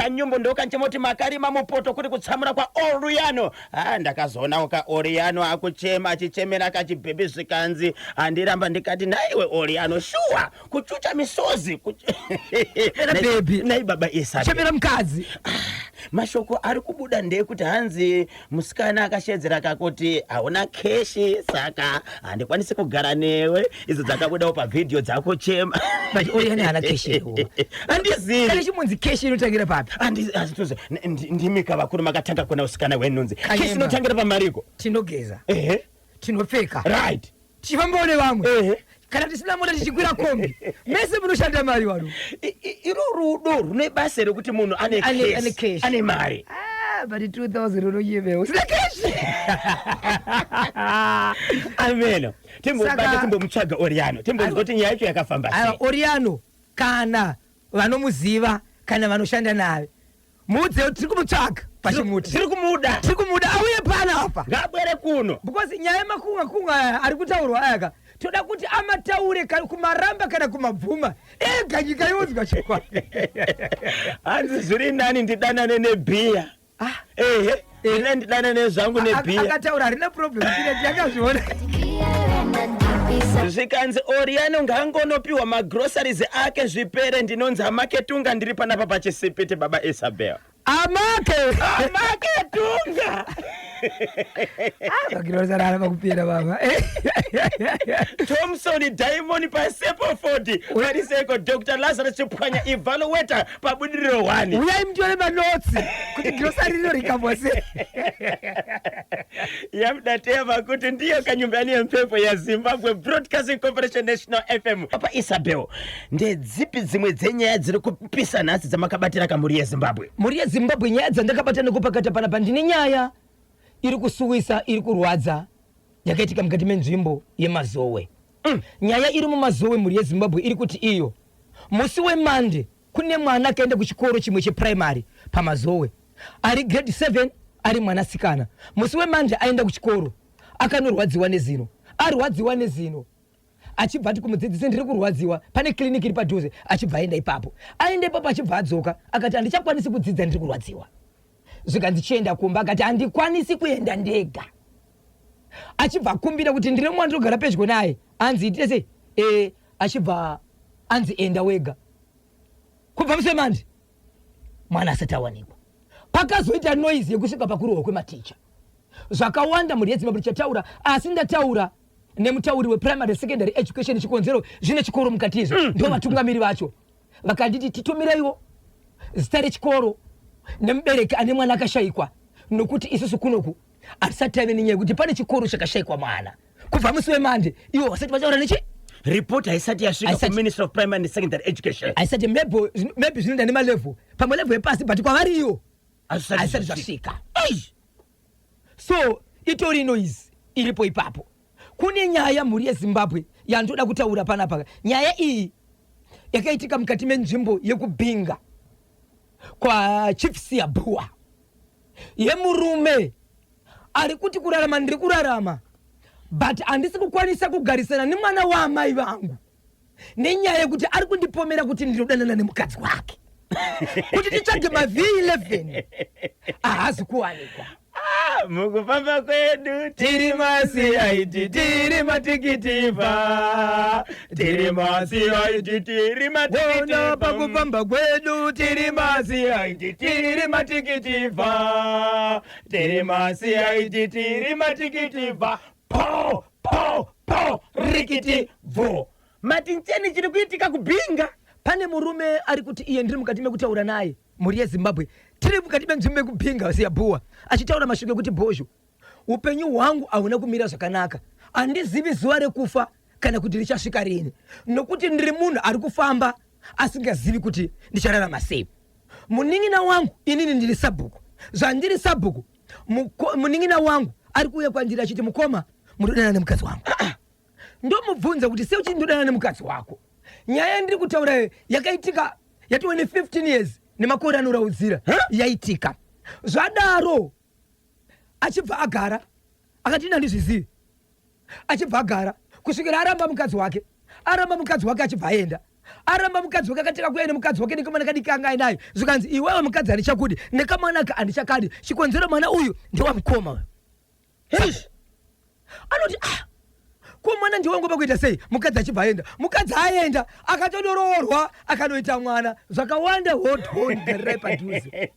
Kanyumbu ndokanchemoti makarima mupoto kuri kutsamura kwaOriano. Ah, ndakazoonawo kaOriano akuchema achichemera kachibhebhi zvikanzi handiramba ndikati naiwe Oriano shuwa kuchucha misozi Chemera bhebhi. Nai baba Isabel. Chemera mukadzi. Mashoko ari kubuda ndeyekuti hanzi musikana akashedzera kakuti hauna keshi saka handikwanisi kugara newe idzo dzakabudawo pavhidhiyo dzakuchema. But Oriano haana keshi here? Handizivi. Kana chimunzi keshi inotangira papi? Ndimika vakuru makatanga kuona usikana hwenhunzi. Kanyemba. Keshi inotangira pamariko. Tinogeza. Ehe. Tinopfeka. Right. Tichifambawo nevamwe. Ehe. Kana tisina mota tichikwira kombi. Mese munoshanda mari wanu. Iro rudo rune basa rekuti munhu ane Ane cash, cash. ane mari. Ah, but 2000 unonyemewa. Usina cash. Ameno. Timbobata timbomutsvaga Oriano. Timbonzwa kuti nyaya yacho yakafamba sei. Aiwa, Oriano kana vanomuziva kana vanoshanda naye muudze kuti tiri kumutsvaga pachimuti. Tiri kumuda. Tiri kumuda auye pano apa. Ngaabwere kuno. Because nyaya yemakunga kunga aya ari kutaurwa aya ka toda kuti amataure kumaramba kana kumabvuma ega nyika yonzwa chokwadi. Hanzi zviri nani ndidanane nebhiya. Ah. Ehe, ine ndidanane zvangu nebhiya. Akataura harina problem tineti yakazviona. Zvikanzi Oriano ngaangonopiwa magroceries ake zvipere. Ndinonzi Amaketunga, ndiri panapa pachisipiti baba Isabel. Amake! Amaketunga! Magrocery aramba kupera baba. Thompson Diamond paSepoford pariseko Dr Lazarus Chipwanya evaluator pabudiriro 1. Uyai mutore manotsi kuti grocery rino rikambwa sei. Yamudateva kuti ndiyo kanyumbani yempepo yaZimbabwe Broadcasting Corporation National FM. Papa Isabel, ndedzipi dzimwe dzenyaya dziri kupisa nhasi dzamakabatira kamhuri yeZimbabwe? Mhuri yeZimbabwe, nyaya dzandakabata nekupakata panapa, ndine nyaya iri kusuwisa, iri kurwadza, yakaitika mukati menzvimbo yeMazowe. Nyaya iri muMazowe, mhuri yeZimbabwe, iri kuti iyo musi weMonday kune mwana akaenda kuchikoro chimwe chepuraimari paMazowe ari grade 7 ari mwanasikana. Musi weMonday aenda kuchikoro akanorwadziwa nezino. Arwadziwa nezino achibva ati kumudzidzisi ndiri kurwadziwa, pane kiriniki iri padhuze, achibva aenda ipapo. Aenda ipapo achibva adzoka akati handichakwanisi kudzidza ndiri kurwadziwa. Zvikanzi chienda kumba, akati handikwanisi kuenda ndega. Achibva akumbira kuti ndine mwana ndinogara pedyo naye, anzi itite sei? Achibva anzi enda wega. Kubva musi weMonday mwana asati awanikwa. Pakazoita noise yekusvika pakurohwa kwematicha. Zvakawanda mhuri yeZimbabwe tichataura, asi ndataura nemutauri weprimary secondary education chikonzero zvine chikoro mukati izvo. Ndo vatungamiri vacho vakanditi titumireiwo zita rechikoro nemubereki ane mwana akashaikwa, nokuti isusu kunoku hatisati taive nenyaya yekuti pane chikoro chakashaikwa mwana. Kubva musi weMonday ivo vasati vataura nechi report haisati yasvika Haisati. kuMinistry of Primary and Secondary Education. Haisati, maybe zvinoenda nemalevel, pamwe level yepasi, but kwavari iwo Hazvisati haisati zvasvika. zvasvika. So itori noise iripo ipapo. Kune nyaya mhuri yeZimbabwe yandoda kutaura panapa. Nyaya iyi yakaitika mukati menzvimbo yekuBinga kwaChief Siabua, yemurume ari kuti kurarama ndiri kurarama but handisi kukwanisa kugarisana nemwana waamai vangu nenyaya yekuti ari kundipomera kuti ndinodanana nemukadzi wake. Kuti titsvage maV11 haazi kuwanikwa. Mukufamba kwedu tiri maCID, tiri matikitiva, tiri maCID, tiri Wona matikitiva. pakufamba kwedu tiri maCID, tiri matikitiva, tiri maCID, tiri matikitiva. Po po po rikiti bvo. Matincheni chiri kuitika kuBinga. Pane murume ari kuti iye ndiri mukati mekutaura naye, mhuri yeZimbabwe, tiri mukati menzvimbo yekuBinga Siyabuwa, achitaura mashoko ekuti bhozho, upenyu hwangu hauna kumira zvakanaka, handizivi zuva rekufa kana kuti richasvika rini, nokuti ndiri munhu ari kufamba asingazivi kuti ndichararama sei. Munin'ina wangu, inini ndiri sabhuku, zvandiri sabhuku, munin'ina wangu ari kuuya kwandiri achiti mukoma munodana nemukadzi wangu. Ndomubvunza kuti sei uchiti ndodana nemukadzi wako? Nyaya yandiri kutaura iyo yakaitika yatove ne 15 years nemakore anoraudzira yaitika. Zvadaro achibva agara akati ini handizvizivi, achibva agara kusvikira aramba mukadzi wake. Aramba mukadzi wake achibva aenda. Aramba mukadzi wake, akatanga kuuya nemukadzi wake nekamwana kadiki anga ainaye. Zvikanzi, iwewe mukadzi handichakudi, nekamwana ka handichakadi, chikonzero mwana uyu ndewamukoma uyu. Eish. Anoti, ah, ko mwana ndiwangu pakuita sei? Mukadzi achibva aenda, mukadzi aenda akatondoroorwa, akanoita mwana. Zvakawanda. Hold on, garirai padhuze.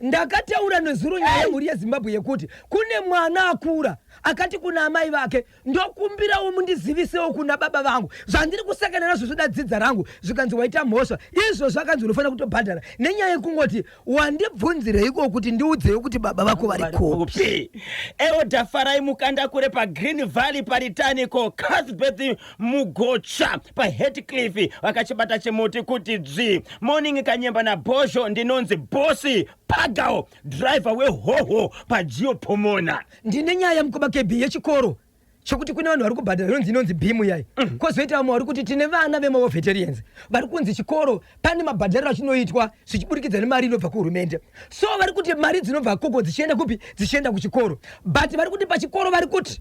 Ndakataura nezuro nyaya yemhuri yeZimbabwe yekuti kune mwana akura akati kuna amai vake, "Ndokumbirawo mundizivisewo kuna baba vangu zvandiri kusangana nazvo, zvoda dzidza rangu." Zvikanzi, "Waita mhosva." Izvozvo akanzi, "Unofanira kutobhadhara nenyaya yekungoti wandibvunzireiko kuti ndiudzewo kuti baba vako vari kupi." Kupi? Elder Farai Mukanda kure paGreen Valley, paritaniko Cuthbert Mugocha paHatcliffe, vakachibata chimuti kuti dzvi. Morning, Kanyemba naBhozho. Ndinonzi Bosi Pagao, driver wehoho paGiopomona. Ndine nyaya, mukoma KB, yechikoro chekuti kune vanhu vari kubhadhara inonzi BEAM yai. Kwozoita vamwe vari kuti tine vana vemawar veterans vari kunzi chikoro pane mabhadhariro achinoitwa zvichiburikidza nemari inobva kuhurumende. So vari kuti mari dzinobva koko dzichienda kupi? Dzichienda kuchikoro, but vari kuti pachikoro vari kuti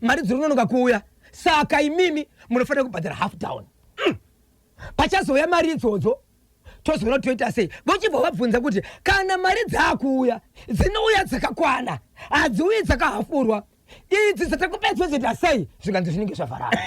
mari dziri kunonoka kuuya, saka imimi munofanira kubhadhara half down. Pachazouya mari idzodzo tozoona kuti toita sei. Vochibva vabvunza kuti kana mari dzaakuuya dzinouya dzakakwana, hadziuyi dzakahafurwa, idzi dzatakupedzwa zoita sei? Zvikanzi zvinenge zvavharana.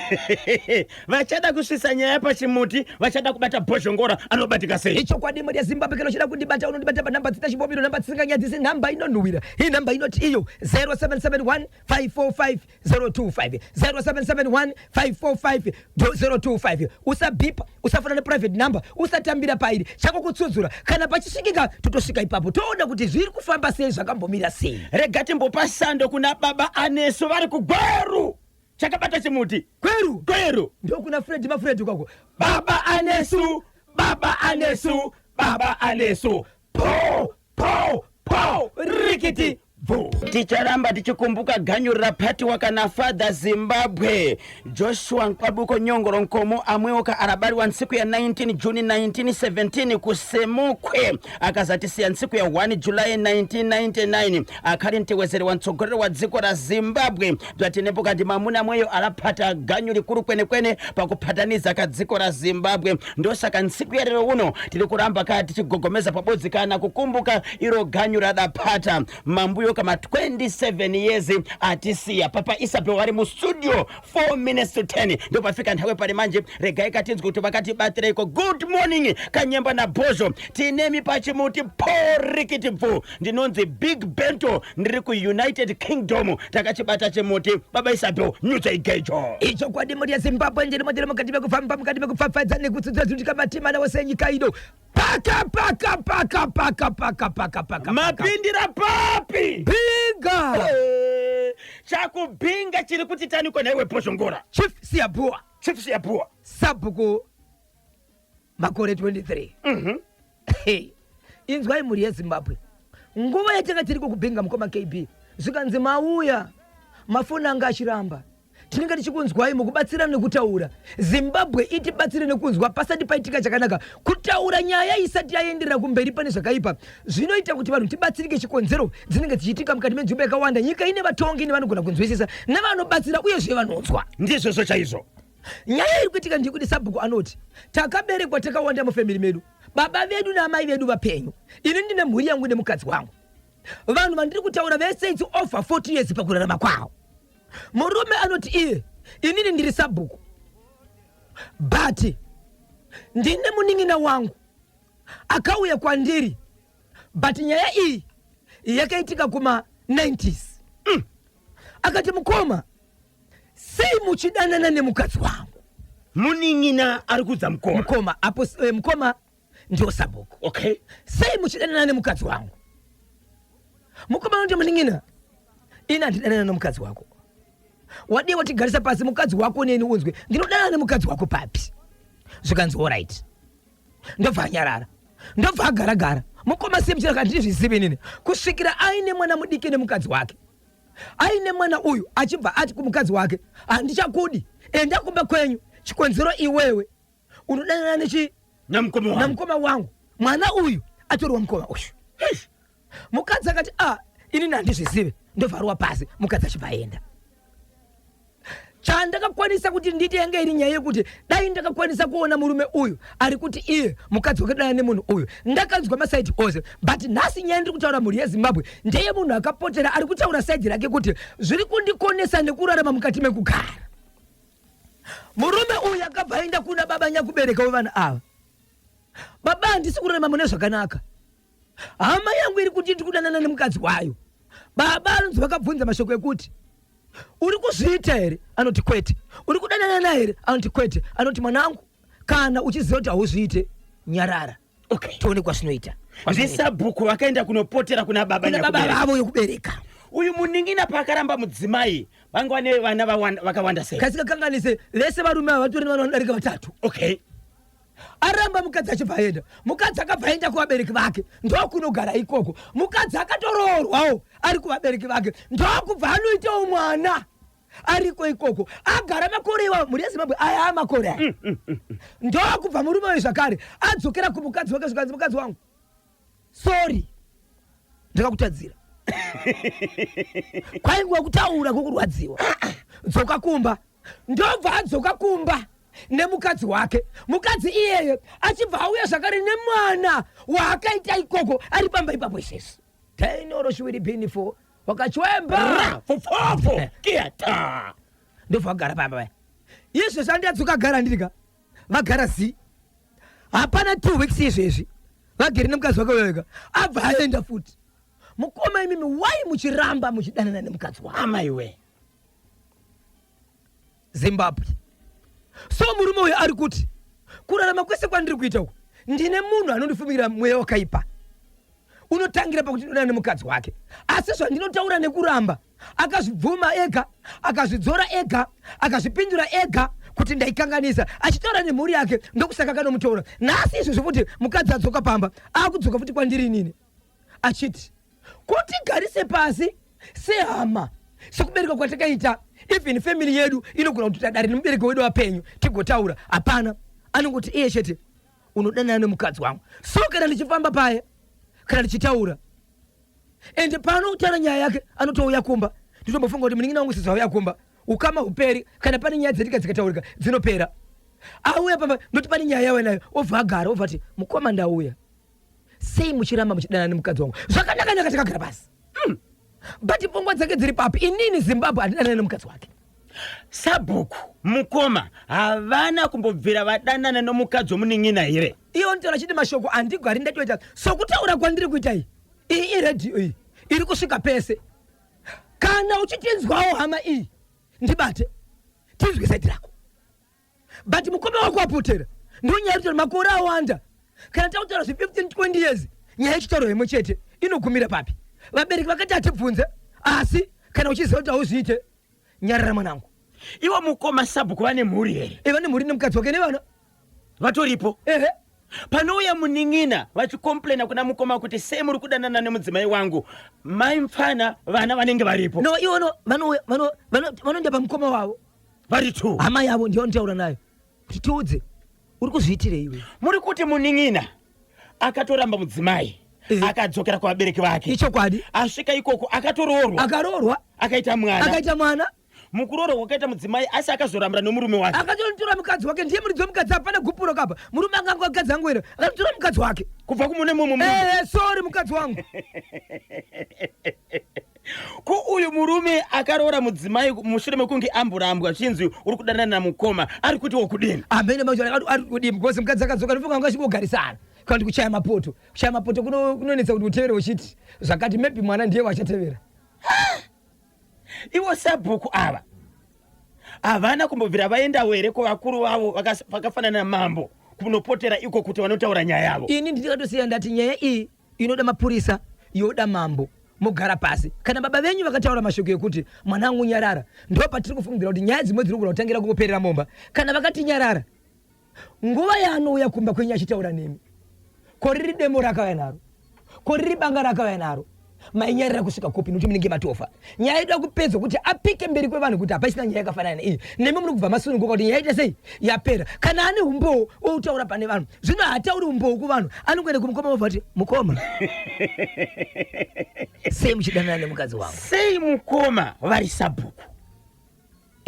Vachada kusvisa nyaya pachimuti, vachada kubata Bhozhongora anobatika sei? Ichokwadi, mhuri yeZimbabwe. Kana uchida kundibata, unondibata panhamba dzita chimbomiro, nhamba dzisinganyadzisi, nhamba inonhuhwira. Iyi nhamba inoti iyo 0771 545 025, 0771 545 025. Usabhipa, usafona neprivate number, usatambira pairi chako kutsudzura. Kana pachisvikika, totosvika ipapo, toona kuti zviri kufamba sei, zvakambomira sei. Rega timbopa sando kuna baba Anesu vari kuGweru, chakabata chimuti. Gweru. Gweru. Ndokuna Fredi Mafredi kwako. Baba Anesu, baba Anesu, baba Anesu, po po po, rikiti bvu. Ticharamba tichikumbuka ganyu rapatiwa kana Father Zimbabwe Joshua Nkwabuko Nyongoro Nkomo, amwewo arabariwa ntsiku ya 19 Juni 1917 kuSemukwe, akazatisiya ntsiku ya 1 July 1999, akhali mtewezeri wa mtsogoleri wa dziko la Zimbabwe. Bzatinepo kandi mamuna mweyo alaphata ganyu likulu kwenekwene pakuphataniza ka dziko la Zimbabwe. Ndosaka ntsiku ya lero uno tiri kuramba ka tichigogomeza pabodzi kana kukumbuka iro ganyu radaphata mambuyo kama 27 years atisiya. Papa Isabel vari mu studio. 4 minutes to 10 ndopafika nthawi pali manje. Regai katinzwe kuti vakatibatireiko. Good morning, Kanyemba naBhozho. Tinemi pachimuti porikiti bvu. Ndinonzi Big Bento, ndiri kuUnited Kingdom. Takachibata chimuti. Baba Isabel, nyudza igejo. Ichokwadi, mhuri yeZimbabwe. Ndiri ndiri mukati mekufamba, mukati mekupfapfadza nekutsudzura zvinoitika matimana wose enyika ino. Paka paka paka paka paka paka paka. Mapindira papi? Binga. Chakubhinga chiri kuti taniko nhaiwe Bhozhongora? Chief Siabua. Chief Siabua. Sabhuku makore 23. Hey, inzwai mhuri yeZimbabwe. Nguva yatanga tiri kukubhinga, mukoma KB, zvikanzi mauya, mafoni anga achiramba. Tinenge tichikunzwai mukubatsira nekutaura. Zimbabwe itibatsire nekunzwa pasati paitika chakanaka, kutaura nyaya isati yaenderera kumberi pane zvakaipa. Zvinoita kuti vanhu tibatsirike. Chikonzero dzinenge dzichiitika mukati menzvimbo yakawanda, nyika ine vatongi nevanogona kunzwisisa nevanobatsira uyezve vanonzwa. Ndizvozvo chaizvo. Nyaya iri kuitika ndeyekuti sabhuku anoti takaberekwa takawanda mufamily medu, baba vedu naamai vedu vapenyu. Ini ndine mhuri yangu nemukadzi wangu. Vanhu vandiri kutaura vese, it's over 40 years pakurarama kwavo. Murume anoti iye, inini ndiri sabhuku, but ndine munin'ina wangu akauya kwandiri, but nyaya iyi yakaitika kuma 90s. Akati, "Mukoma, sei muchidanana nemukadzi wangu?" Munin'ina ari kudza mukoma. Mukoma apo, mukoma ndio sabhuku. "Sei muchidanana nemukadzi wangu?" Mukoma anoti, "Munin'ina, ini handidanana nemukadzi wako. Wadii watigarisa pasi mukadzi wako neni, unzwe ndinodanana nemukadzi wako papi?" Zvikanzi, "Alright." Ndobva anyarara, ndobva agaragara. Mukoma semuchira handizvizivi inini, kusvikira aine mwana mudiki nemukadzi wake. Aine mwana uyu, achibva ati kumukadzi wake, "Handichakudi, enda kumba kwenyu. Chikonzero iwewe unodanana nechi Namukoma wangu. Namukoma wangu. Mwana uyu atoriwa mukoma uyu." Eish. Mukadzi akati, "A, inini handizvizive." Ndobva arova pasi. Mukadzi achibva aenda. Chandakakwanisa kuti nditi yange iri nyaya yekuti dai ndakakwanisa kuona murume uyu ari kuti iye mukadzi wake dana nemunhu uyu, ndakanzwa masaidi ose. But nhasi nyaya ndiri kutaura, mhuri yeZimbabwe, ndeye munhu akapotera ari kutaura side rake kuti zviri kundikonesa nekurarama mukati mekugara. Murume uyu akabva aenda kuna baba nyakubereka wevana ava. Baba, handisi kurarama mune zvakanaka, hama yangu iri kuti ndiri kudanana nemukadzi wayo. Baba anonzi vakabvunza mashoko ekuti, "Uri kuzviita here?" Anoti, "Kwete." "Uri kudanana naye here?" Anoti, "Kwete." Anoti, "Mwanangu, kana uchiziva kuti hauzviite, nyarara." Tione kwazvinoita. Ndisabhuku vakaenda kunopotera kuna baba kuna baba nyakubereka. Vavo yokubereka. Uyu munin'ina paakaramba mudzimai, vanga vane vana vakawanda sei? Kasikakanganise, vese varume ava vatori nevana vanodarika vatatu. Aramba mukadzi, achibva aenda. Mukadzi akabva aenda kuvabereki vake, ndokunogara ikoko. Mukadzi akatoroorwawo ari kuvabereki vake, ndokubva anoitawo mwana ariko ikoko. Agara makore iwawo, mhuri yeZimbabwe, aya amakore aya, ndokubva murume uyu zvakare adzokera kumukadzi wake. Zvikanzi, "Mukadzi wangu, sorry, ndakakutadzira." Kwaingova kutaura kwokurwadziwa. "Dzoka kumba." Ndobva adzoka kumba nemukadzi wake. Mukadzi iyeye achibva auya zvakare nemwana waakaita ikoko, ari pamba ipapo izvezvi. Tainoro shuwiri binifo wakachwemba. Ra fofofo kiata. Ndobva vagara pamba paya izvezvi. Andi adzoka, agara ndirika, vagara zi hapana 2 weeks izvezvi vagere nemukadzi wake wega. Abva aenda futi. Mukoma, imimi wai muchiramba muchidanana nemukadzi wako? Amaiwe. Zimbabwe. So murume uyu ari kuti kurarama kwese kwandiri kuita uku, ndine munhu anondifumira mweya wakaipa unotangira pakuti ndodana nemukadzi wake. Asi zvandinotaura nekuramba, akazvibvuma ega, akazvidzora ega, akazvipindura ega kuti ndaikanganisa, achitaura nemhuri yake. Ndokusaka akanomutora. Nhasi izvozvo futi mukadzi adzoka pamba, akudzoka futi kwandiri inini achiti kutigarise pasi sehama, sekubereka kwatakaita. Even family yedu inogona kuti dare nemubereki wedu wapenyu tigotaura. Hapana, anongoti iye chete, "Unodanana nemukadzi wangu." So kana ndichifamba paya, kana ndichitaura, ende paanotaura nyaya yake anotouya kumba. Nditombofunga kuti munin'ina wangu sezvo auya kumba, ukama huperi. Kana pane nyaya dzetika dzikataurika, dzinopera. Auya pamba, ndoti pane nyaya yauya nayo, obva agara, obva ati, "Mukoma, ndauya. Sei muchiramba muchidanana nemukadzi wangu?" Zvakanaka-naka, takagara pasi. But pfungwa dzake dziri papi? Inini, Zimbabwe, handidanana nemukadzi wake. Sabhuku, mukoma havana kumbobvira vadanana nomukadzi womunin'ina here? Iwo nditaura chiti mashoko andigari ndatoita sokutaura kwandiri kuita. Iyi iyi iredhiyo, iyi iri kusvika pese. Kana uchitinzwawo hama iyi, ndibate tinzwe side rako. But mukoma wako wapotera, ndonyaya yekuti makore awanda. Kana takutaura zve15 20 years, nyaya yechitauro imwe chete inogumira papi? Vabereki vakati hatibvunze, asi kana uchiziva kuti hauzviite, nyarara mwanangu. Iwo mukoma sabhuku vane mhuri here? Eva nemhuri, nemukadzi wake nevana. Vatoripo? Ehe. Panouya munin'ina vachikomplena kuna mukoma kuti sei muri kudanana nemudzimai wangu, mai mupfana, vana vanenge varipo? No, iwono vanouya, vanoenda pamukoma wavo. Vari two. Hama yavo ndiyo nditaura nayo kuti tiudze, uri kuzviitirei iwe? Muri kuti munin'ina akatoramba mudzimai, akadzokera kuvabereki vake? Ichokwadi. Asvika ikoko akatoroorwa? Akaroorwa. Akaita mwana? Akaita mwana. Mukuroorwa kwakaita mudzimai, asi akazorambira nomurume wake? Akatotora mukadzi wake, ndiye muridzi wemukadzi. Hapana gupuro kapa. Murume anga akadzi angu here? Akatotora mukadzi wake. Kubva kumune mumwe murume? Sorry, mukadzi wangu. Ko uyu murume akaroora mudzimai mushure mekunge amborambwa zvinzi uri kudanana namukoma, ari kuti wokudini? Amene macho ari kudini, because mukadzi akadzoka, ndifunga anga achingogarisana kana kuti kuchaya mapoto. Kuchaya mapoto kunonetsa kuti utevere uchiti zvakati. Maybe mwana ndiye wachatevera. Ivo sabhuku ava havana kumbobvira vaendawo here kuvakuru vavo vakafanana namambo kunopotera iko kuti vanotaura nyaya yavo? Ini ndikatosiya ndati nyaya iyi inoda mapurisa, yoda mambo, mogara pasi. Kana baba venyu vakataura mashoko ekuti, "Mwanangu, nyarara," ndo patiri kufungidzira kuti nyaya dzimwe dzinogona kutangira kungoperera mumba. Kana vakati nyarara, nguva yaanouya kumba kwenyu achitaura nemi, ko riri demo rakauya naro, ko riri banga rakauya naro, mainyarira kusvika kupi? Nokuti munenge matofa. Nyaya ida kupedzwa kuti apike mberi kwevanhu kuti hapachina nyaya yakafanana neiyi. Nemi muri kubva masununguka kuti nyaya ita sei, yapera. Kana ane umbowo, outaura pane vanhu. Zvino haatauri umbowo kuvanhu, anongoenda kumukoma, wobva kuti, "Mukoma, sei muchidanana nemukadzi wangu?" Sei mukoma vari sabhuku?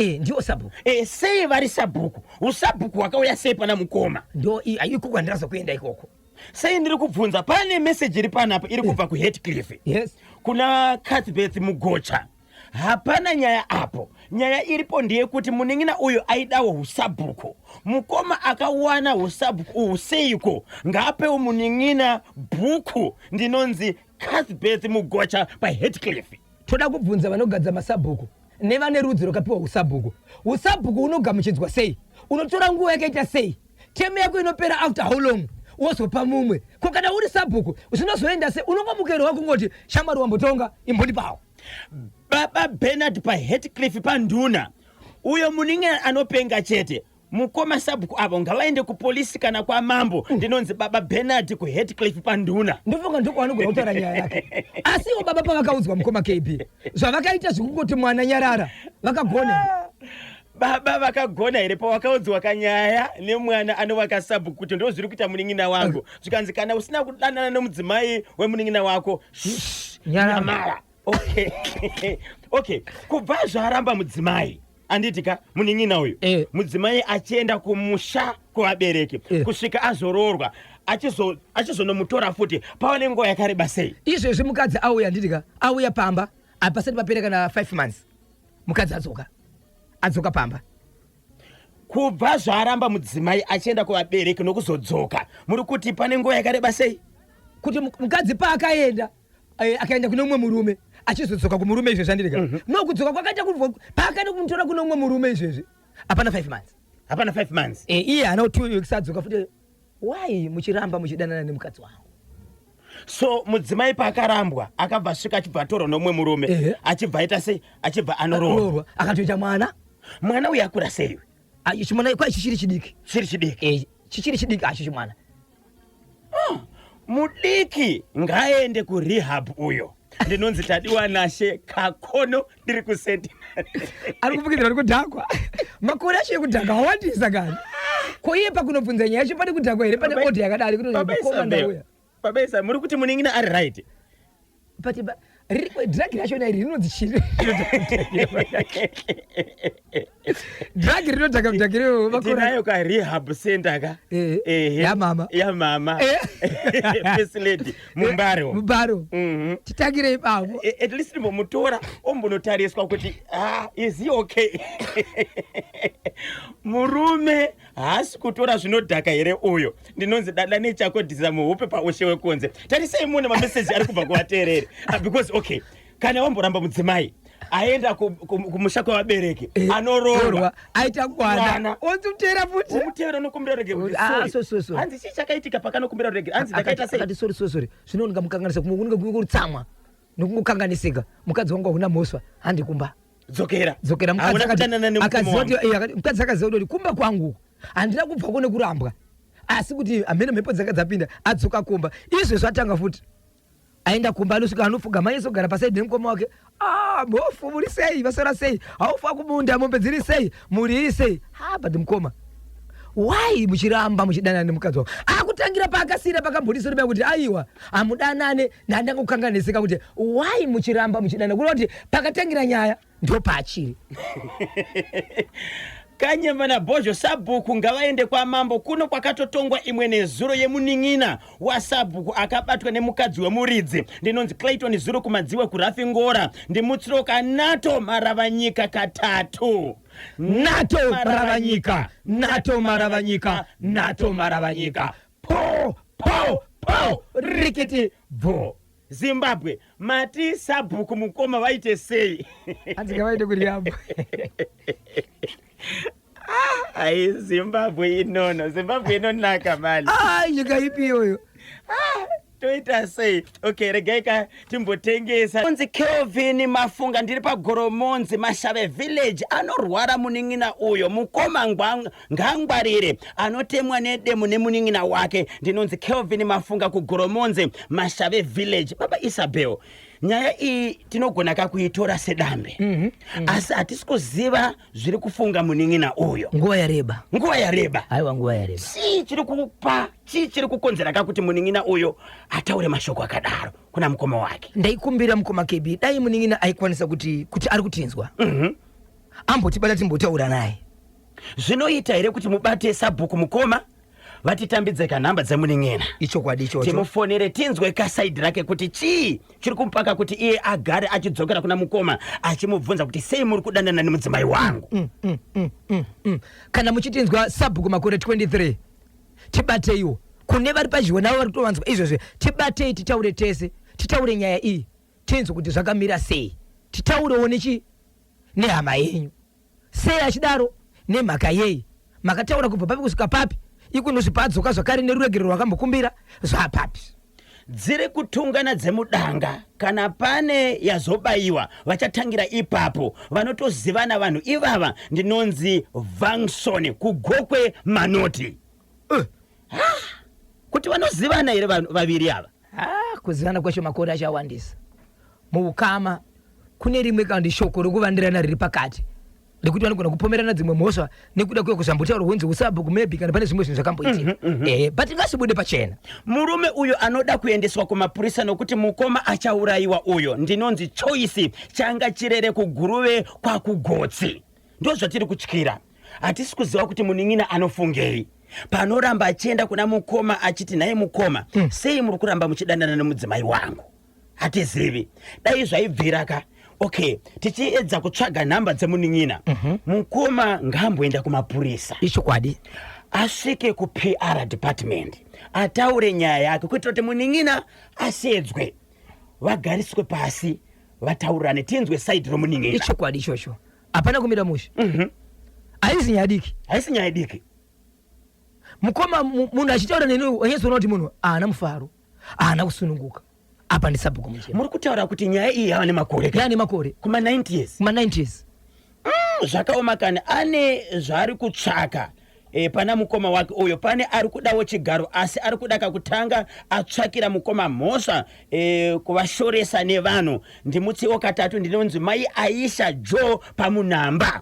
Eh, ndiwo sabhuku. E, sei vari sabhuku? Usabhuku hwakauya sei pana mukoma? Ndo ikoko kwandirazo kuenda ikoko. Sei ndiri kubvunza, pane meseji iri panapa iri kubva kuHatcliffe. Kuna Cuthbert Mugocha. Hapana nyaya apo. Nyaya iripo ndeyekuti munin'ina uyu aidawo usabhuku. Mukoma akawana usabhuku uhu seiko? Ngaapewo munin'ina bhuku. Ndinonzi Cuthbert Mugocha paHatcliffe. Toda kubvunza vanogadza masabhuku nevane rudzi rwakapiwa usabhuku. Usabhuku hunogamuchidzwa sei? Unotora nguva yakaita sei? Temu yako inopera after how long? Wozopa mumwe. Ko kana uri sabhuku zvinozoenda sei? Unongomukero wako kungoti shamwari wambotonga imbondipawo. Baba Bernard paHatcliffe panduna. Uyo munin'ina anopenga chete. Mukoma sabhuku avo ngavaende kupolisi kana kwamambo. Ndinonzi Baba Bernard kuHatcliffe panduna. Ndofunga ndokwaanogona kutaura nyaya yake. Asi ivo baba pavakaudzwa mukoma KB zvavakaita zvekungoti mwana nyarara vakagona. Baba vakagona here pawakaudzwa kanyaya nemwana anovaka sabhuku kuti ndo zviri kuita munin'ina wangu, zvikanzi kana usina kudanana nomudzimai wemunin'ina wako, shh, Nyarara. Nyamara. Okay, kubva zvaaramba mudzimai, anditi ka munin'ina uyu, mudzimai achienda kumusha kuvabereki, kusvika azoroorwa, achizonomutora futi, pava nenguva yakareba sei? Izvezvi mukadzi auya, nditi ka auya pamba hapasati papera kana 5 months, mukadzi adzoka pamba. Kubva zvaaramba mudzimai achienda kuvabereki nokuzodzoka, muri kuti pane nguva yakareba sei? Kuti mukadzi paakaenda, akaenda kune mumwe murume, achizodzoka kumurume izvezvi, anditi ka, no, kudzoka kwakaita kubva paakaenda kumutora kune mumwe murume izvezvi hapana 5 months. Hapana 5 months. Iye haana 2 weeks adzoka futi. Why muchiramba muchidanana nemukadzi wangu? So mudzimai paakarambwa akabva asvika achibva atorwa nomumwe murume, achibva aita sei? Achibva anoroorwa. Roorwa, akatoita mwana. Mwana uyu akura sei? Ah, chimwana kwai chichiri chidiki. Chiri chidiki. Chichiri chidiki acho chimwana. Mudiki ngaende kurehab uyo. Ndinonzi Tadiwa Nashe Kakono, ndiri kuSentinary. Ari kufukidzira ari kudhakwa. Makore acho ekudhakwa awandisa kani. Ko iye pakunobvunza nyaya yacho pane kudhakwa here? Pane odha yakadari kuti Baba mukoma Isabel, ndauya. Baba Isa, muri kuti munin'ina ari right? But drug racho iri rinonzi chii? Drug rinodhaka mudhakiro makore. Tinayo ka rehab center ka. Yamama. Yamama. First lady muMbare umu. Mubaro. Titangire ipapo. At least ndimbomutora ombonotariswa kuti, ah, is he okay? Murume haasi kutora zvinodhaka here uyo? Ndinonzi Dada Nechakodhisa Muhupe paushe wekunze. Tarisai mune mameseji ari kubva kuvateereri. Ah, because okay, kana wamboramba mudzimai aenda kumusha kwevabereki, anoroorwa, Roorwa, aita mwana. mwana, wozomutera futi. Womutevera, unokumbira rege kuti Ah, sorry. so, so, so. Hanzi chii chakaitika pakanokumbira rege? Hanzi ndakaita sei? Akati sorry, sorry, sorry, zvino ndingamukanganisa kunge kutsamwa nokungokanganisika. Mukadzi wangu hauna mhosva, handi kumba. Dzokera. Dzokera. Mukadzi Hauna kudanana nemukoma akaziva wangu. kuti mukadzi akaziva kuti kumba kwangu handina kubva kune kurambwa, asi kuti hamene mhepo dzanga dzapinda. Adzoka kumba izvezvi atanga futi, aenda kumba, anosvika anopfugama, anyasogara pasaidi nemukoma wake. Ah, mhofu, muri sei? Vasara sei? Haufa kumunda? Mombe dziri sei? Mhuri iri sei? Ha, but mukoma, why muchiramba muchidanana nemukadzi wangu? Akutangira paakasiyira pakambodiswa kuti aiwa, hamudanane, ndandangokanganisika kuti why muchiramba muchidanana, kureva kuti pakatangira nyaya ndo paachiri. Kanyemba naBhozho, sabhuku ngavaende kwamambo kuno kwakatotongwa imwe nezuro yemunin'ina wasabhuku akabatwa nemukadzi wemuridzi. Ndinonzi Clayton Zuro kuMadziwe kuRafingora. Ndimutsiroka nato maravanyika katatu. Nato maravanyika, nato maravanyika, nato maravanyika, po po po, rikiti bvo. Zimbabwe, mati sabhuku mukoma vaite sei? Hanzi ngavaende kurehab. Ai, Zimbabwe inono, Zimbabwe inonaka mani. Ah, nyika ipi iyoyo? Toita sei? Okay, regai ka timbotengesa. Onzi Kelvin Mafunga, ndiri paGoromonzi Mashave village. Anorwara munin'ina uyo. Mukoma ngangwarire, anotemwa nedemo nemunin'ina wake. Ndinonzi Kelvin Mafunga kuGoromonzi Mashave village. Baba Isabel, nyaya iyi tinogona kakuitora sedambe, asi hatisi kuziva zviri kufunga munin'ina uyo. Nguva yareba. Nguva yareba. Aiwa, nguva yareba. Chii chiri kupa, chii chiri kukonzera ka kuti munin'ina uyo ataure mashoko akadaro kuna mukoma wake? Ndaikumbira mukoma KB, dai munin'ina aikwanisa kuti ari kutinzwa. Ambotibata timbotaura naye. Zvinoita here kuti mubate sabhuku mukoma vatitambidze kanhamba dzemunin'ina? Ichokwadi ichocho. Timufonere tinzwe kasaidhi rake kuti chii chiri kumupaka kuti iye agare achidzokera kuna mukoma achimubvunza kuti sei muri kudanana nemudzimai wangu. Kana muchitinzwa sabhuku makore 23 tibateiwo. Kune vari padyo navo vari kutovanzwa izvozvi, tibatei titaure tese, titaure nyaya iyi tinzwe kuti zvakamira sei. Titaurewo nechi nehama yenyu. Sei achidaro? Nemhaka yei? Makataura kubva papi kusvika papi? Ikuno zvipadzoka zvakare neruregerero rwakambokumbira zvapapi? Dziri kutungana dzemudanga kana pane yazobayiwa vachatangira ipapo vanotozivana vanhu ivava ndinonzi Vangson kuGokwe Manoti. Kuti vanozivana here vaviri ava? Ah, kuzivana kwacho makore achawandisa. Muukama kune rimwe kandi shoko rokuvandirana riri pakati rekuti vanogona kupomerana dzimwe mhosva nekuda kwe kuzambotaurwa kunzi usabhuku maybe kana pane zvimwe zvinhu zvakamboitika. Ehe, but ngazvibude pachena. Murume uyo anoda kuendeswa kumapurisa nokuti mukoma achaurayiwa uyo. Ndinonzi Choice changa chirere kuGuruve kwaKugotsi. Ndozvatiri kutyira. Hatisi kuziva kuti munin'ina anofungei panoramba achienda kuna mukoma achiti nhai mukoma, sei muri kuramba muchidanana nemudzimai wangu? Hatizivi. Dai zvaibvira ka. Okay, tichiedza kutsvaga nhamba dzemunin'ina. Mukoma ngaamboenda kumapurisa. Ichokwadi. Asvike kuPR department ataure nyaya yake kuitira kuti munin'ina asedzwe, vagariswe pasi vataurirane tinzwe side romunin'ina. Ichokwadi ichocho. Hapana kumira mushe. Haisi nyaya diki. Haisi nyaya diki. Mukoma munhu achitaura neni wanyatsoona kuti munhu haana mufaro, haana kusununguka. Apa ndisabhuku muchena. Muri kutaura kuti nyaya iyi yava nemakore ka? Yava nemakore. Kuma 90 years. Kuma 90 years. Zvakaoma kani. Ane zvaari kutsvaka pana mukoma wake uyo. Pane ari kudawo chigaro asi ari kuda kakutanga atsvakira mukoma mhosva kuvashoresa nevanhu. Ndimutsiwo katatu ndinonzi Mai Aisha Joe pamunamba.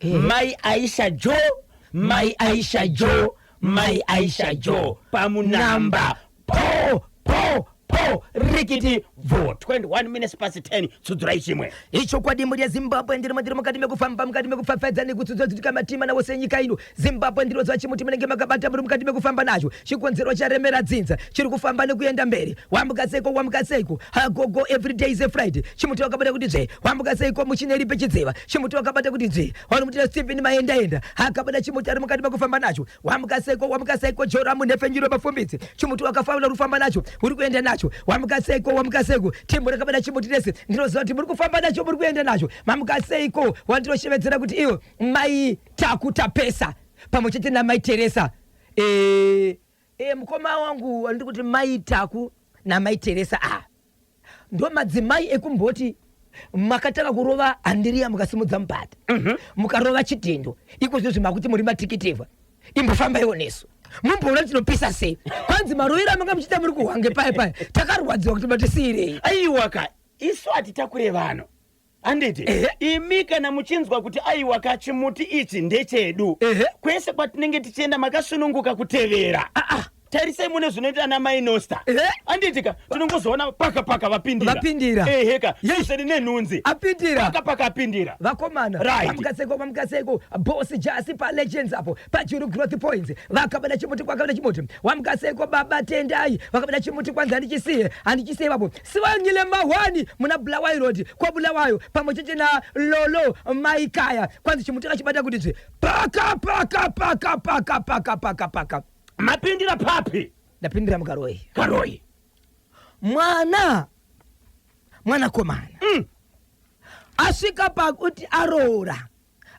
Mai Aisha Joe, Mai Aisha Joe, Mai Aisha Joe pamunamba. Po po po rikiti vo 21 minutes past 10 tsudzurai chimwe. Ichokwadi mhuri yeZimbabwe ndiri ndiri mukati mekufamba mukati mekupfapfaidza nekutsudzura dzutika matima nawo senyika ino. Zimbabwe ndinoziva chimuti munenge makabata muri mukati mekufamba nacho. Chikonzero charemera dzinza chiri kufamba nekuenda mberi. Wamuka seiko wamuka seiko ha go go every day is a Friday. Chimuti wakabata kuti dzvee. Wamuka seiko muchineri pechidziva. Chimuti wakabata kuti dzvee. Wanomutira Stephen maenda enda. Hakabata chimuti ari mukati mekufamba nacho. Wamuka seiko wamuka seiko Joramu nhepfenyuro mafumbidzi. Chimuti wakafanira kufamba nacho uri kuenda nacho. Wamuka seiko wamuka seiko timbo rakabata chimuti rese. Ndinoziva kuti muri kufamba nacho muri kuenda nacho. Mamuka seiko wandinoshevedzera kuti iyo mai Taku Tapesa pamwe chete namai Teresa. Mukoma wangu wandiri kuti mai Taku namai Teresa ava ndo madzimai ekumboti makatanga kurova handiriya mukasimudza mubhadha, mukarova chidhindo iko zvino zvimakuti muri matikitivha imbofambaiwo nesu mumboona tinopisa sei. Kwanzi marovero amanga muchiita muri kuhwange paya paya takarwadziwa kuti matisiirei. Aiwa ka isu hatitakure vanhu handiti? Imi kana muchinzwa kuti aiwa ka chimuti ichi ndechedu, kwese kwatinenge tichienda makasununguka kutevera. Tarisai mune zvinoita ana mai Nosta. Handiti ka tinongozoona paka paka vapindira. Vapindira. Eheka, Susan nenhunzi. Apindira. Paka paka apindira. Vakomana. Right. Vamukaseko, vamukaseko. Boss Jasi pa Legends apo. Pa Churu Growth Points. Vakabada chimuti kwakabada chimuti. Wamukaseko baba Tendai. Vakabada chimuti kwanzi handichisiye. Handichisiye vapo. Siwangile Mahwani muna Bulawayo Road kwa Bulawayo pamwe chete na Lolo Maikaya. Kwanzi chimuti akachibata kuti dzvi. Paka paka paka paka paka paka paka. Mapindira papi? Ndapindira muKaroi. Karoi. Mwana mwanakomana asvika pakuti aroora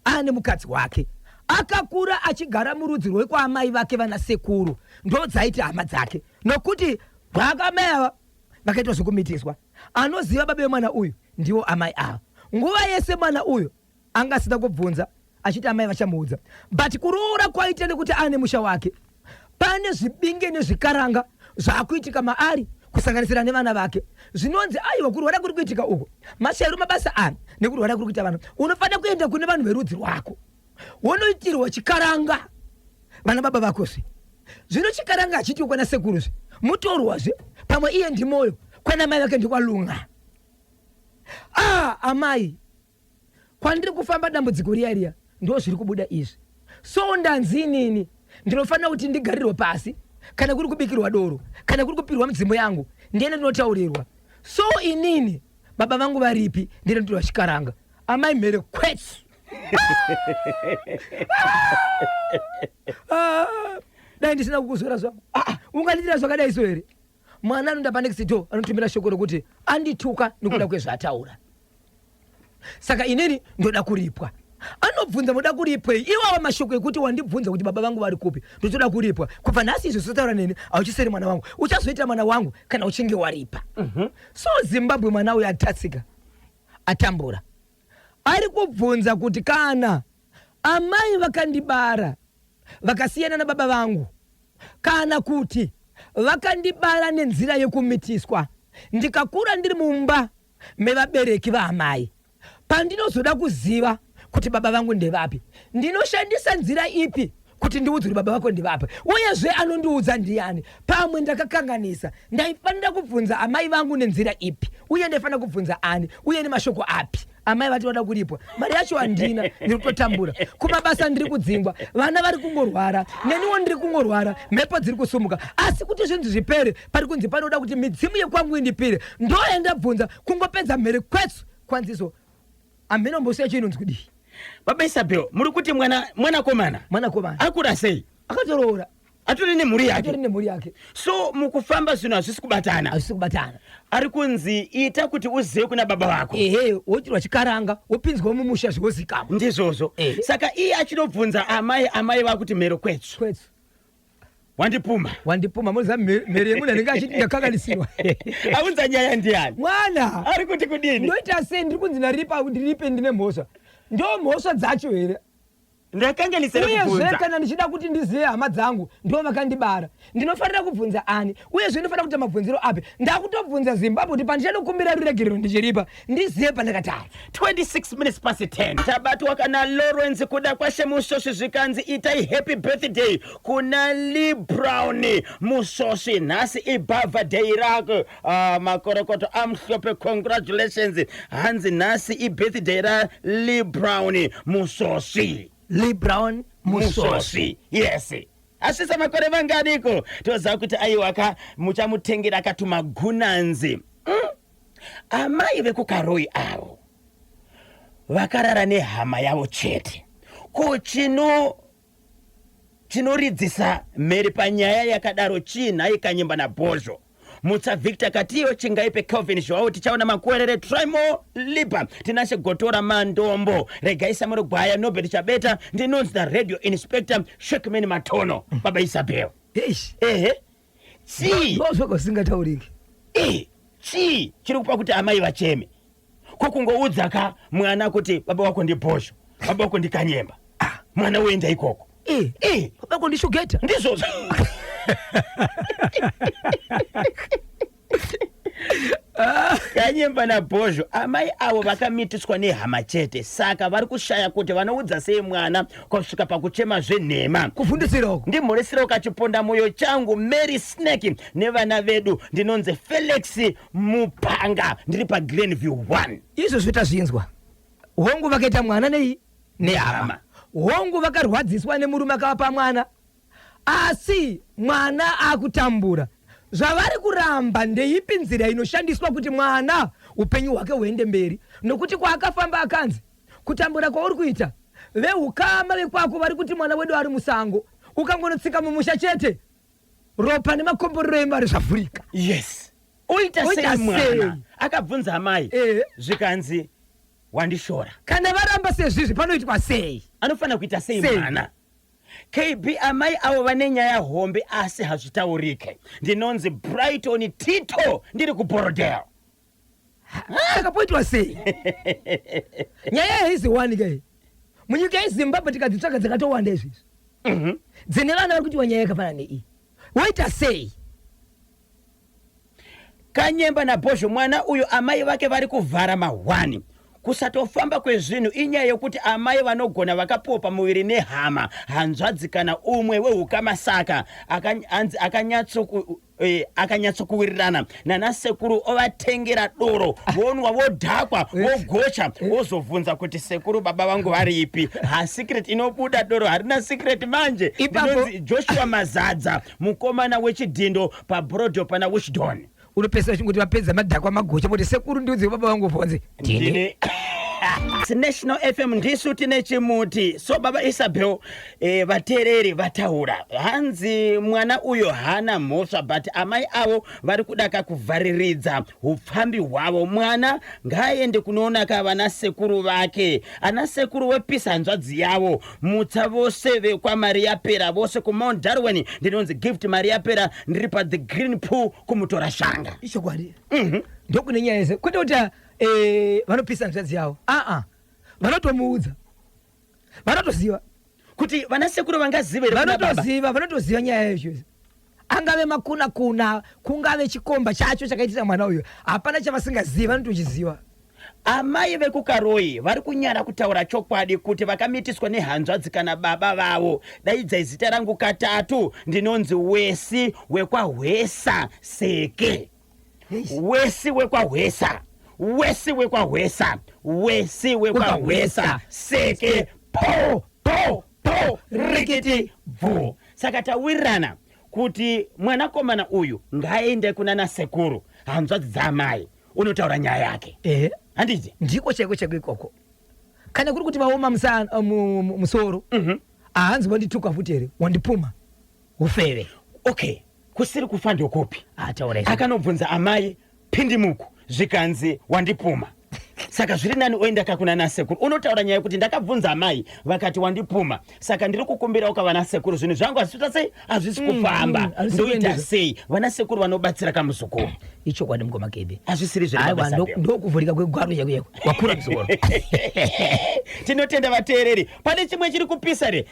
aane mukadzi wake. Akakura achigara murudzi rwekwaamai vake vana sekuru ndodzaiti hama dzake nokuti vakamai ava vakaitwa zvekumitiswa. Anoziva baba vemwana uyu ndivo amai ava. Nguva yese mwana uyu anga asina kubvunza achiti amai vachamuudza but kuroora kwaita nekuti aane musha wake pane zvibinge nezvikaranga zvaakuitika maari kusanganisira nevana vake. Zvinonzi aiwa kurwara kuri kuitika uku mashairo mabasa ani nekurwara kuri kuita vana unofanira kuenda kune vanhu verudzi rwako wonoitirwa chikaranga vana baba vakozve. Zvino chikaranga hachiitiwe kwana sekuruzve mutorwazve pamwe iye ndimoyo kwana mai vake ndikwalunga. Amai. Kwandiri kufamba dambudziko riya riya ndo zviri kubuda izvi. So ndanzi inini ndinofanira kuti ndigarirwe pasi kana kuri kubikirwa doro kana kuri kupirwa midzimu yangu ndiende ndinotaurirwa. So inini baba vangu varipi ndiende ndinotorwa chikaranga. Amai mhere kwetsu. Ah, dai ndisina kukuzora zvangu. Ah, ungandiitira zvakadai so here? Mwana anoenda panext door anotumira shoko rokuti andituka nekuda kwezvaataura. Saka inini ndoda kuripwa. Anobvunza moda kuripwei? Iwawa mashoko ekuti wandibvunza kuti baba vangu vari kupi, ndotoda kuripwa. Kubva nhasi izvi usotaura neni, hauchisiri mwana wangu. Uchazoita mwana wangu kana uchinge waripa. So Zimbabwe mwana uyu atatsika, atambura. Ari kubvunza kuti kana amai vakandibara vakasiyana nababa vangu kana kuti vakandibara nenzira yekumitiswa ndikakura ndiri mumba mevabereki vaamai, pandinozoda kuziva kuti baba vangu ndevapi, ndinoshandisa nzira ipi kuti ndiudzwe kuti baba vako ndevapi? Uyezve anondiudza ndiani? Pamwe ndakakanganisa, ndaifanira kubvunza amai vangu nenzira ipi? Uye ndaifanira kubvunza ani? Uye nemashoko api? Amai vati vada kuripwa, mari yacho handina, ndiri kutotambura. Kumabasa ndiri kudzingwa, vana vari kungorwara, neniwo ndiri kungorwara, mhepo dziri kusumuka. Asi kuti zvinzi zvipere, pari kunzi panoda kuti midzimu yekwangu indipire. Ndoenda bvunza, kungopedza mhere kwetsu kwanziso hameno mbosi yacho inonzi kudii. Baba Isabel, muri kuti mwana mwanakomana Mwanakomana akura sei? Akatoroora. Atori nemhuri yake. Atori nemhuri yake. So mukufamba zvinhu hazvisi kubatana. Hazvisi kubatana. Ari kunzi ita kuti uzive kuna baba vako. Ehe, woitirwa chikaranga, wopinzwa mumusha zvozikamwa. Ndizvozvo. Saka iye achinobvunza amai, amai vakuti mhero kwetsu. Kwetsu. Wandipuma. Wandipuma, munoziva mhere yemunhu anenge achiti ndakakanganisirwa. Aunza nyaya ndiani? Mwana. Ari kuti kudini? Ndoita sei ndiri kunzi ndaripa, ndiripe ndine mhosva. Ndo mhosva dzacho here? Ndakanganisa here Uyezve kubvunza? kana ndichida kuti ndizive hama dzangu ndivo vakandibara, ndinofanira kubvunza ani? Uyezve ndinofanira kuita mabvunziro api? Ndakutobvunza Zimbabwe kuti pandichanokumbira ruregerero ndichiripa ndizive pandakatadza. 26 minutes past 10 tabatwa kana Lawrence kuda kwashe Musosvi zvikanzi itai happy birthday kuna Lee Brown Musosvi nhasi ibhavha day rako. Ah, makorokoto amhlope congratulations hanzi nhasi ibirthday ra Lee Brown Musosvi. Lee Brown Musosvi. Musosvi yes asvitsa makore manganiko toziva kuti aiwaka muchamutengera katumagunanzi. Amai vekuKaroi avo vakarara nehama yavo chete. Ko chino chinoridzisa mhere panyaya yakadaro chii nhai Kanyemba naBhozho? Mutsa Victor Katiyo Chingaipe Kelvin Zhuwao Tichaona Makuwerere Trimo Lipa Tinashe Gotora Mandombo Regai Samuro Gwaya Norbert Chabeta ndinonzi na Radio Inspector Shekman Matono Baba Isabel. Eish. Ehe. Chii? Ndozvoga zvisingatauriki. Eh, chii chiri kupa kuti amai vacheme? Ko kungoudza ka mwana kuti baba wako ndibhosho, baba wako ndikanyemba. Ah, mwana woenda ikoko. Eh, Eh, baba wako ndishugeta. Ndizvozvo. Kanyemba naBhozho amai avo vakamitiswa nehama chete saka vari kushaya kuti vanoudza sei mwana kusvika pakuchema zvenhema. Kuvhundusira uku. Ndimhoreserawo kachiponda moyo changu Mary Snake nevana vedu ndinonzi Felix Mupanga ndiri paGlenview 1. Izvozvo tazvinzwa. Hongu vakaita mwana nei? Nehama. Hongu vakarwadziswa nemurume akavapa mwana. Asi mwana akutambura. Zvavari kuramba ndeipi nzira inoshandiswa kuti mwana upenyu hwake huende mberi nokuti kwaakafamba akanzi kutambura kwauri kuita vehukama vekwako vari kuti mwana wedu ari musango ukangonotsika mumusha chete ropa nemakomborero emari zvavhurika. Yes. Oita Oita sei mwana? sei? Akabvunza amai. Eh. Zvikanzi wandishora. Kana varamba sezvizvi panoitwa sei? Anofanira kuita sei Sei? mwana? KB amai avo vane nyaya hombe asi hazvitaurike. Ndinonzi Brighton Tito ndiri kuBorrowdale. Saka poitwa sei? Nyaya haiziwanika iyi. Munyika yeZimbabwe tikadzitsvaga dzakatowanda izvizvi. Dzine vana vari kutiwa nyaya yakafanana neiyi. Woita sei? Kanyemba naBhozho mwana uyo amai vake vari kuvhara mahwani. Kusatofamba kwezvinhu inyaya yokuti amai vanogona vakapiwa pamuviri nehama, hanzvadzi kana umwe weukama, saka hanzi akanyatsokuwirirana nanasekuru, ovatengera doro, vonwa, vodhakwa, vogocha, wozobvunza kuti, "Sekuru, baba vangu varipi?" Ha, secret inobuda. Doro harina secret manje. Ndinonzi Joshua Mazadza, mukomana wechidhindo pabrodo pana Wishdon. Unopesa chingoti vapedza madhakwa, magocha, kuti, "Sekuru, ndiudze baba vangu." Vonzi, "Ndini." Ndini. National FM, ndisu tine chimuti. So baba Isabel, vateereri vataura, hanzi mwana uyo haana mhosva, but amai avo vari kudaka kuvhariridza upfambi hwavo. Mwana ngaaende kunoonaka vana sekuru vake, ana sekuru wepisa hanzvadzi yavo. Mutsa vose vekwaMaria Pera, vose kuMount Darwin. Ndinonzi Gift Maria Pera, ndiri pathe Green Pool kumutora shanga. Ichokwadi, ndokune nyaya yese, kwete kuti vanopisa hanzvadzi yavo. Aa, vanotomuudza, vanotoziva. Kuti vana sekuru vangaziva here kuna baba? Vanotoziva, vanotoziva nyaya yacho. Angave makuna kuna, kungave chikomba chacho chakaitira mwana uyu, hapana chavasingazivi, vanotochiziva. Amai vekuKaroi vari kunyara kutaura chokwadi kuti vakamitiswa nehanzvadzi kana baba vavo. Daidzai zita rangu katatu. Ndinonzi Wesi wekwaHwesa Seke. Wesi wekwaHwesa, Wesi wekwaHwesa, Wesi wekwaHwesa Seke. Po po po, rikiti bvu. Saka tawirirana kuti mwanakomana uyu ngaaende kuna nasekuru, hanzvadzi dzaamai, unotaura nyaya yake. Ehe. Handiti? Ndiko chaiko chaiko ikoko. Kana kuri kuti vaoma musoro, haanzi wandituka futi here, wandipuma ufeve. Okay, kusiri kufa ndokupi? Ataura izvo. Akanobvunza amai pindimuku, zvikanzi wandipuma. Saka zviri nani oenda kakuna nasekuru, unotaura nyaya yekuti ndakabvunza amai vakati wandipuma, saka ndiri kukumbira ukava nasekuru, zvinhu zvangu hazvitoita sei, hazvisi kufamba. Hazvisi Ndoita kuendeka. sei? Vana sekuru vanobatsira kamuzukuru. Ichokwadi, mukoma Kebe. Hazvisiri zviri Aiwa. baba Isabel. Ndokuvhurika kwegwaro chaiko chaiko, wakura musoro. Tinotenda vateereri. Pane chimwe chiri kupisa re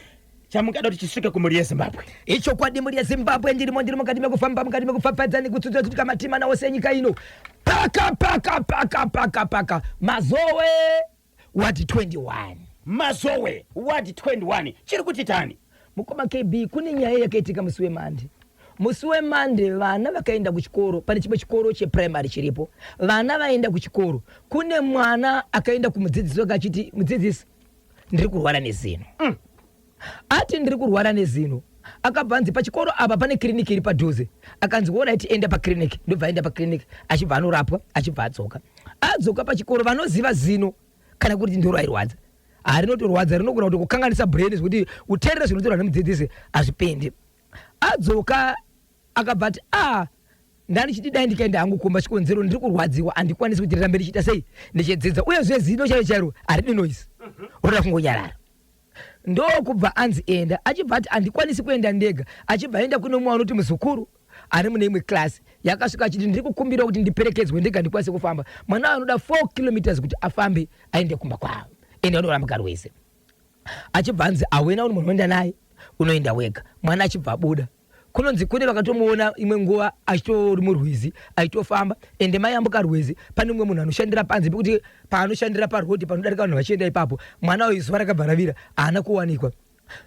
chamungada kuti chisvike kumhuri yeZimbabwe? Ichokwadi, mhuri yeZimbabwe, ndirimo, ndiri mukati mekufamba, mukati mekupfapfadza nekutsudzura tutika matima nawo senyika ino. Paka paka paka paka paka, Mazowe ward 21. Mazowe ward 21, chiri kuti tani? Mukoma KB, kune nyaya yakaitika musi weMande. Musi weMande vana vakaenda kuchikoro. Pane chimwe chikoro cheprimary chiripo. Vana vaenda kuchikoro, kune mwana akaenda kumudzidzisi wake achiti, "Mudzidzisi, ndiri kurwara nezino." Ati ndiri kurwara nezino, akabva anzi pachikoro apa pane kiriniki iri padhuze. Akanzi, "Alright, enda pakiriniki." Ndobva aenda pakiriniki, achibva anorapwa, achibva adzoka. Adzoka pachikoro, vanoziva zino kana kuti ndoro airwadza, harinotorwadza, rinogona kuti kukanganisa brain zvekuti uteerere zvinotaurwa nemudzidzisi hazvipindi. Adzoka akabva ati, "A, ndandichiti dai ndikaenda hangu kumba, chikonzero ndiri kurwadziwa, handikwanisi kuti ndirambe ndichiita sei, ndichidzidza. Uyezve zino chairo chairo haridi noise, roda kungonyarara." Ndokubva anzi enda. Achibva ati handikwanisi kuenda ndega. Achibva aenda kune mumwe anoti muzukuru ari mune imwe klasi. Yakasvika achiti, "Ndiri kukumbira kuti ndiperekedzwe ndega, ndikwanise kufamba." Mwana anoda 4 kilometers kuti afambe aende kumba kwavo, ende anoramba rwese. Achibva anzi awena uri munhu unoenda naye, unoenda wega. Mwana achibva abuda. Kunonzi kune vakatomuona imwe nguva achitori murwizi achitofamba, ende mayambuka rwizi pane mumwe munhu anoshandira panze pekuti paanoshandira parodhi panodarika vanhu vachienda ipapo. Mwana uyu zuva rakabva ravira haana kuwanikwa.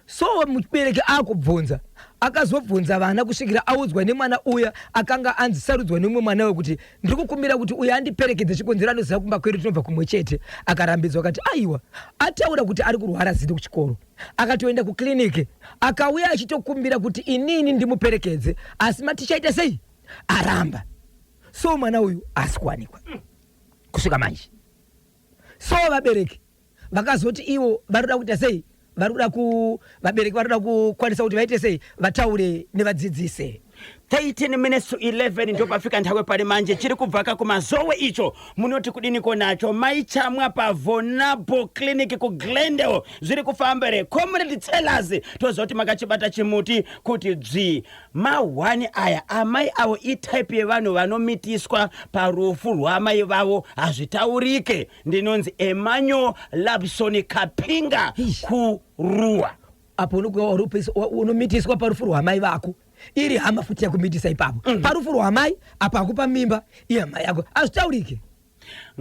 So mubereki akubvunza, akazobvunza vana kusvikira audzwa nemwana uya akanga anzi sarudzwa nemumwe mwana wekuti, "Ndiri kukumbira kuti uyo andiperekedze, chikonzero anoziva kumba kwedu, tinobva kumwe chete." Akarambidzwa, akati aiwa, ataura kuti ari kurwara zino kuchikoro. Akatoenda kukliniki, akauya achitokumbira kuti inini ndimuperekedze, asi matichaita sei, aramba. So mwana uyu haasi kuwanikwa kusvika manje. So vabereki vakazoti ivo vari kuda kuita sei, vari kuda ku vabereki vari kuda kukwanisa kuti vaite sei, vataure nevadzidzise. 13 minutes to 11, ndopafika nthawi pali manje. Chiri kubvaka kuMazowe icho, munoti kudiniko nacho? Maichamwa paVonabo Clinic kuGlendale, zviri kufamba here? Comrade Tellers, toziva kuti makachibata chimuti kuti dzvi. Mahwani aya, amai avo itype yevanhu vanomitiswa parufu rwamai vavo, hazvitaurike. Ndinonzi Emmanuel Labson Kapinga. Ish. Kuruwa. Apo unomitiswa parufu rwamai vako, iri hama futi yakumitisa ipapo parufu rwamai, apo akupa mimba ihama yako, hazvitaurike.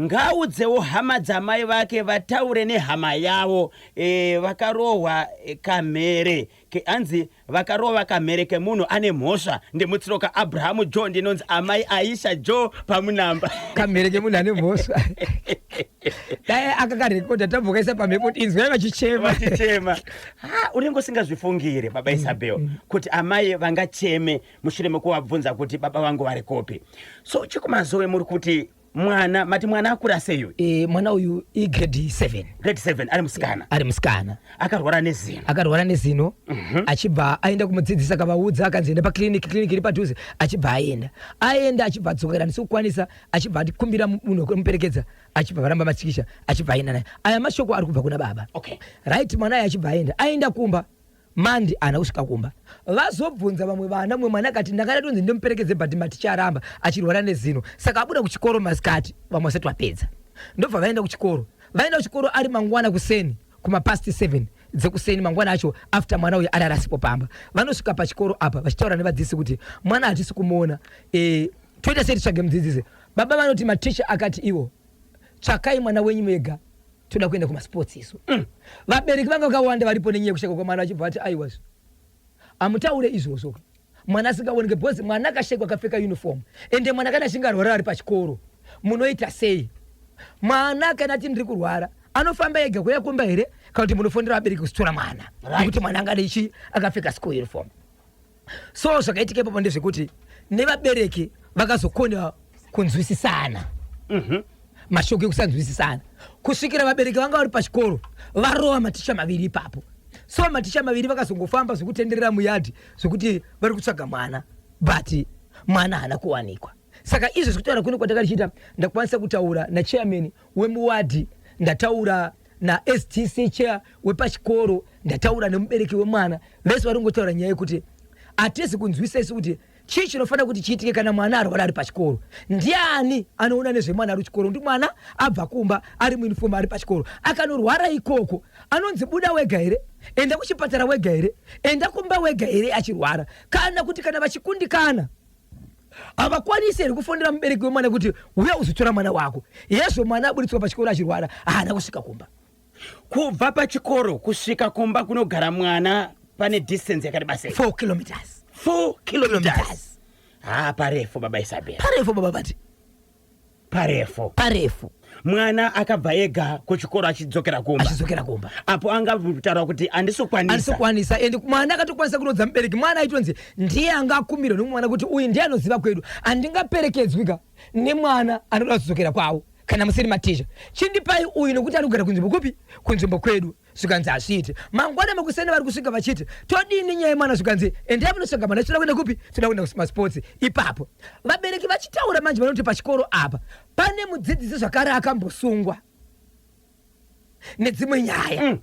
Ngaudzewo hama dzamai vake vataure nehama yavo e, vakarohwa e, kamhere ke, anzi vakarova kamhere kemunhu ane mhosva ndimutsiroka Abrahamu Joe ndinonzi amai Aisha Joe pamunamba. Kamhere kemunhu ane mhosva dai akakarekodha tambokaisa pamhepo kuti inzwai vachichema vachichema. Ha, unenge usingazvifungire baba Isabel kuti amai vangacheme mushure mekuvabvunza kuti baba vangu vari kupi. So chikumazowe muri kuti mwana mati mwana akura sei uyu? E, mwana uyu igrade 7. Grade 7 ari musikana. Ari musikana. Akarwara nezino. Akarwara nezino. Achibva aenda kumudzidzisi akavaudza akanzi enda paclinic, clinic iri padhuze, achibva aenda. Aenda achibva adzokera handisi kukwanisa, achibva andikumbira munhu wekumuperekedza, achibva varamba machikisha, achibva aenda naye. Aya mashoko ari kubva kuna baba. Okay. Right, mwana aye achibva aenda. Aenda kumba. Mandi haana kusvika kumba. Vazobvunza vamwe vana, mumwe mwana akati ndanga ndatonzi ndimuperekedze but maticha aramba achirwara nezino. Saka abuda kuchikoro masikati vamwe vasati vapedza. Ndobva vaenda kuchikoro. Vaenda kuchikoro ari mangwana kuseni kuma past 7 dzekuseni mangwana acho after mwana uyu arara asipo pamba. Vanosvika pachikoro apa vachitaura nevadzidzisi kuti mwana hatisi kumuona. E, toita sei titsvage mudzidzisi. Baba vanoti maticha akati iwo tsvakai mwana wenyu mega toda kuenda kumasports isu. Vabereki vanga vakawanda varipo nenyaya yekusheka kwemwana vachibva vati aiwa amutaure izvozvo mwana asingaoneke because mwana akashekwa akapfeka uniform ende mwana kana achinge arwara ari pachikoro munoita sei? Mwana kana ati ndiri kurwara anofamba ega kuuya kumba here kana kuti munofonera vabereki kusitora mwana nekuti mwana angade chi akapfeka school uniform. So zvakaitika ipapo ndezvekuti nevabereki vakazokona kunzwisisana. Mashoko ekusanzwisisana kusvikira vabereki vanga vari pachikoro varova maticha maviri ipapo. So maticha maviri vakazongofamba zvekutenderera muyadhi zvekuti vari kutsvaga mwana but mwana haana kuwanikwa. Saka izvo zvekutaura kuno kwandakarichiita ndakwanisa kutaura nachairman wemuwadhi, ndataura naSTC chair wepachikoro, ndataura nemubereki wemwana, vese vari kungotaura nyaya yekuti hatisi kunzwisa isu kuti chii chinofanira kuti chiitike kana mwana arwara ari pachikoro. Ndiani anoona nezvemwana ari kuchikoro? Ndi mwana abva kumba ari muuniform ari pachikoro akanorwara ikoko anonzi buda wega here, enda kuchipatara wega here, enda kumba wega here achirwara? Kana kuti kana vachikundikana havakwanisi here kufonera mubereki wemwana kuti uya uzotora mwana wako? Yezvo mwana aburitswa pachikoro achirwara haana kusvika kumba. Kubva pachikoro kusvika kumba kunogara mwana pane distance yakareba sei? 4 kilometers. 4 kilometers. Ha, parefu baba Isabel. Parefu baba bati. Parefu. Parefu. Mwana akabva ega kuchikoro achidzokera kumba. Achidzokera kumba. Apo angataura kuti handisi kukwanisa. Handisi kukwanisa and mwana akatokwanisa kurodza mubereki. Mwana aitonzi ndiye anga akumbirwa nemwana kuti uyu ndiye anoziva kwedu. Handingaperekedzwi ka nemwana anoda kudzokera kwavo kana musiri maticha. Chindipai uyu nekuti ari kugara kunzvimbo kupi? Kunzvimbo kwedu. Zvikanzi hazviite. Mangwana makuseni vari kusvika vachiti todini nyaya yemwana, zvikanzi endai munosvika mwana toda kuenda kupi? Toda kuenda kumasports. Ipapo vabereki vachitaura manje vanoti pachikoro apa pane mudzidzisi zvakare akambosungwa nedzimwe nyaya.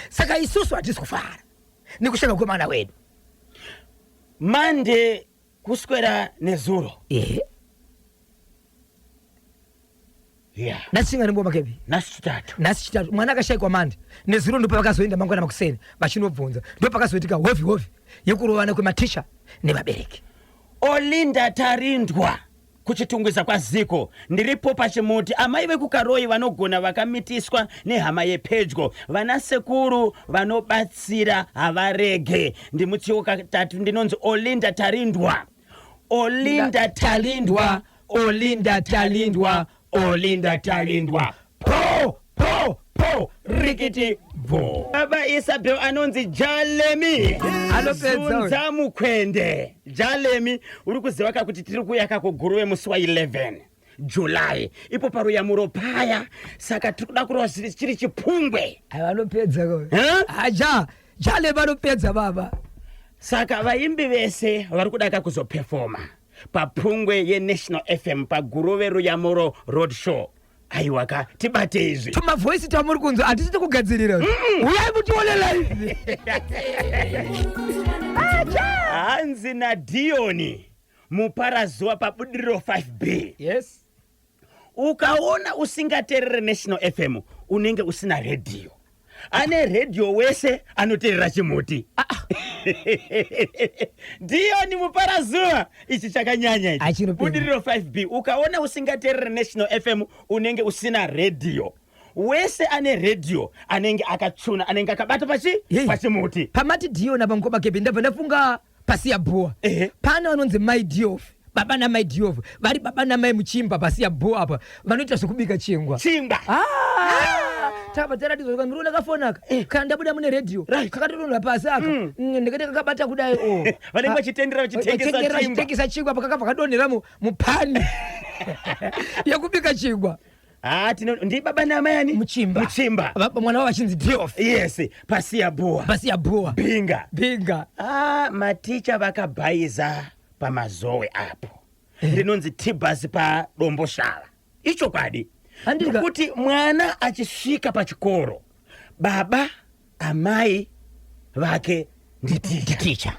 Saka isusu hatisi kufara nekusheka kwemwana wedu. Mande kuswera nezuro. Ehe. Yeah. Nhasi chingani ngoma kebi? Nhasi chitatu. Nhasi chitatu. Mwana akashaikwa mande. Nezuro ndipo vakazoenda mangwana makuseni vachinobvunza. Ndipo pakazoitika hovi hovi yekurovana kwematicha nevabereki. Olinda Tarindwa kuChitungwiza kwaZiko. Ndiripo pachimuti. Amai vekuKaroi vanogona vakamitiswa nehama yepedyo. Vana sekuru vanobatsira havarege. Ndimutsiwo katatu ndinonzi Olinda Tarindwa. Olinda Talindwa, Olinda Talindwa, Olinda Talindwa. Po po po rikiti bvo. Baba Isabel anonzi Jalemi. Anopedza uyu. Zunza mukwende. Jalemi uri kuziva ka kuti tiri kuuya ka kuGuruve musi wa 11 July. Ipo paruyamuro paya saka tiri kuda kurova chiri chipungwe. Ayo anopedza ko. Huh? Aja, Jalemi anopedza baba. Saka vaimbi vese vari kuda ka kuzopefoma papungwe yeNational FM paGuruve Ruyamuro Road Show. Aiwa ka tibate izvi. Tuma voice tamuri kunzwa hatisi tikugadzirira. Uyai mutione live. Hanzi naDioni muparazuva pabudiriro 5B. Yes. Ukaona usingaterere National FM unenge usina radio. Ane radio wese anoterera chimuti. Ah. Ndiyoni muparazuva, ichi chakanyanya ichi. Achinopedza. Budiriro 5B, ukaona usingateerere National FM, unenge usina redhiyo. Wese ane redhiyo anenge akachuna, anenge akabata pachi Hey. pachimuti. Pamati Dion apa, mukoma Kebe, ndabva ndafunga pasiya bhuwa. Pane vanonzi Mai Diof, baba namai Diof, vari baba namai Muchimba pasiya bhuwa apa, vanoita zvekubika chingwa. Chingwa. Ah, tabva taratidzwa miriona kafonaka kana ndabuda mune redhiyo kakatotonha pasi aka. Ndikati kakabata kudai o. Vanenge vachitendera, vachitengesa chingwa. Vachitengesa chingwa, pakakabva kadonhera mupani yekubika chingwa. Ah, tino ndi baba namai ani? Muchimba. Muchimba. Mwana wavo vachinzi Diof. Yes, pasiya bhuwa. Pasiya bhuwa. Binga. Binga. Ah, maticha vakabhaiza pamazowe apo. Rinonzi Tibas paDomboshava, ichokwadi. Handika- Kuti mwana achisvika pachikoro, baba amai vake nditicha. Ticha.